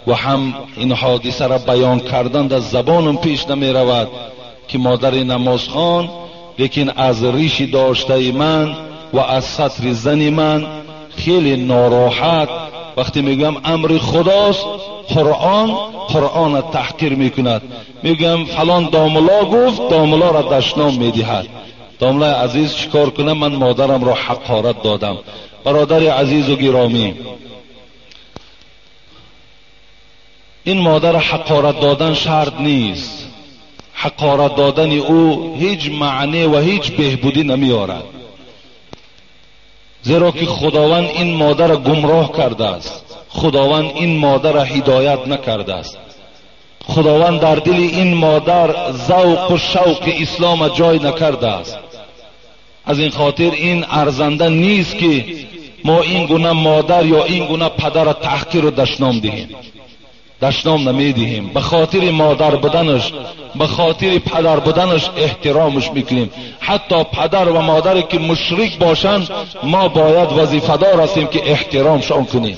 ва ҳам ин ҳодисаро баён кардан дар забонам пеш намеравад ки модари намозхон, лекин аз риши доштаи ман ва аз сатри зани ман хеле нороҳат. Вақте мегӯям амри худост, Қуръонро таҳқир мекунад. Мегӯям фалон домулло гуфт, домуллоро дашном медиҳад. Домлаи азиз, чӣ кор кунам? Ман модарамро ҳақорат додам. Бародари азизу гиромӣ, ин модарро ҳақорат додан шарт нест. Ҳақорат додани ӯ ҳеҷ маъне ва ҳеҷ беҳбудӣ намеорад, зеро ки Худованд ин модарро гумроҳ кардааст. Худованд ин модарро ҳидоят накардааст. Худованд дар дили ин модар завқу шавқи ислома ҷой накардааст. Аз ин хотир ин арзанда нест ки мо ин гуна модар ё ин гуна падарро таҳқиру дашном диҳем. Дашном намедиҳем. Ба хотири модар буданаш, ба хотири падар буданаш эҳтиромаш мекунем. Ҳатто падар ва модаре ки мушрик бошанд, мо бояд вазифадор ҳастем ки эҳтиромшон кунем.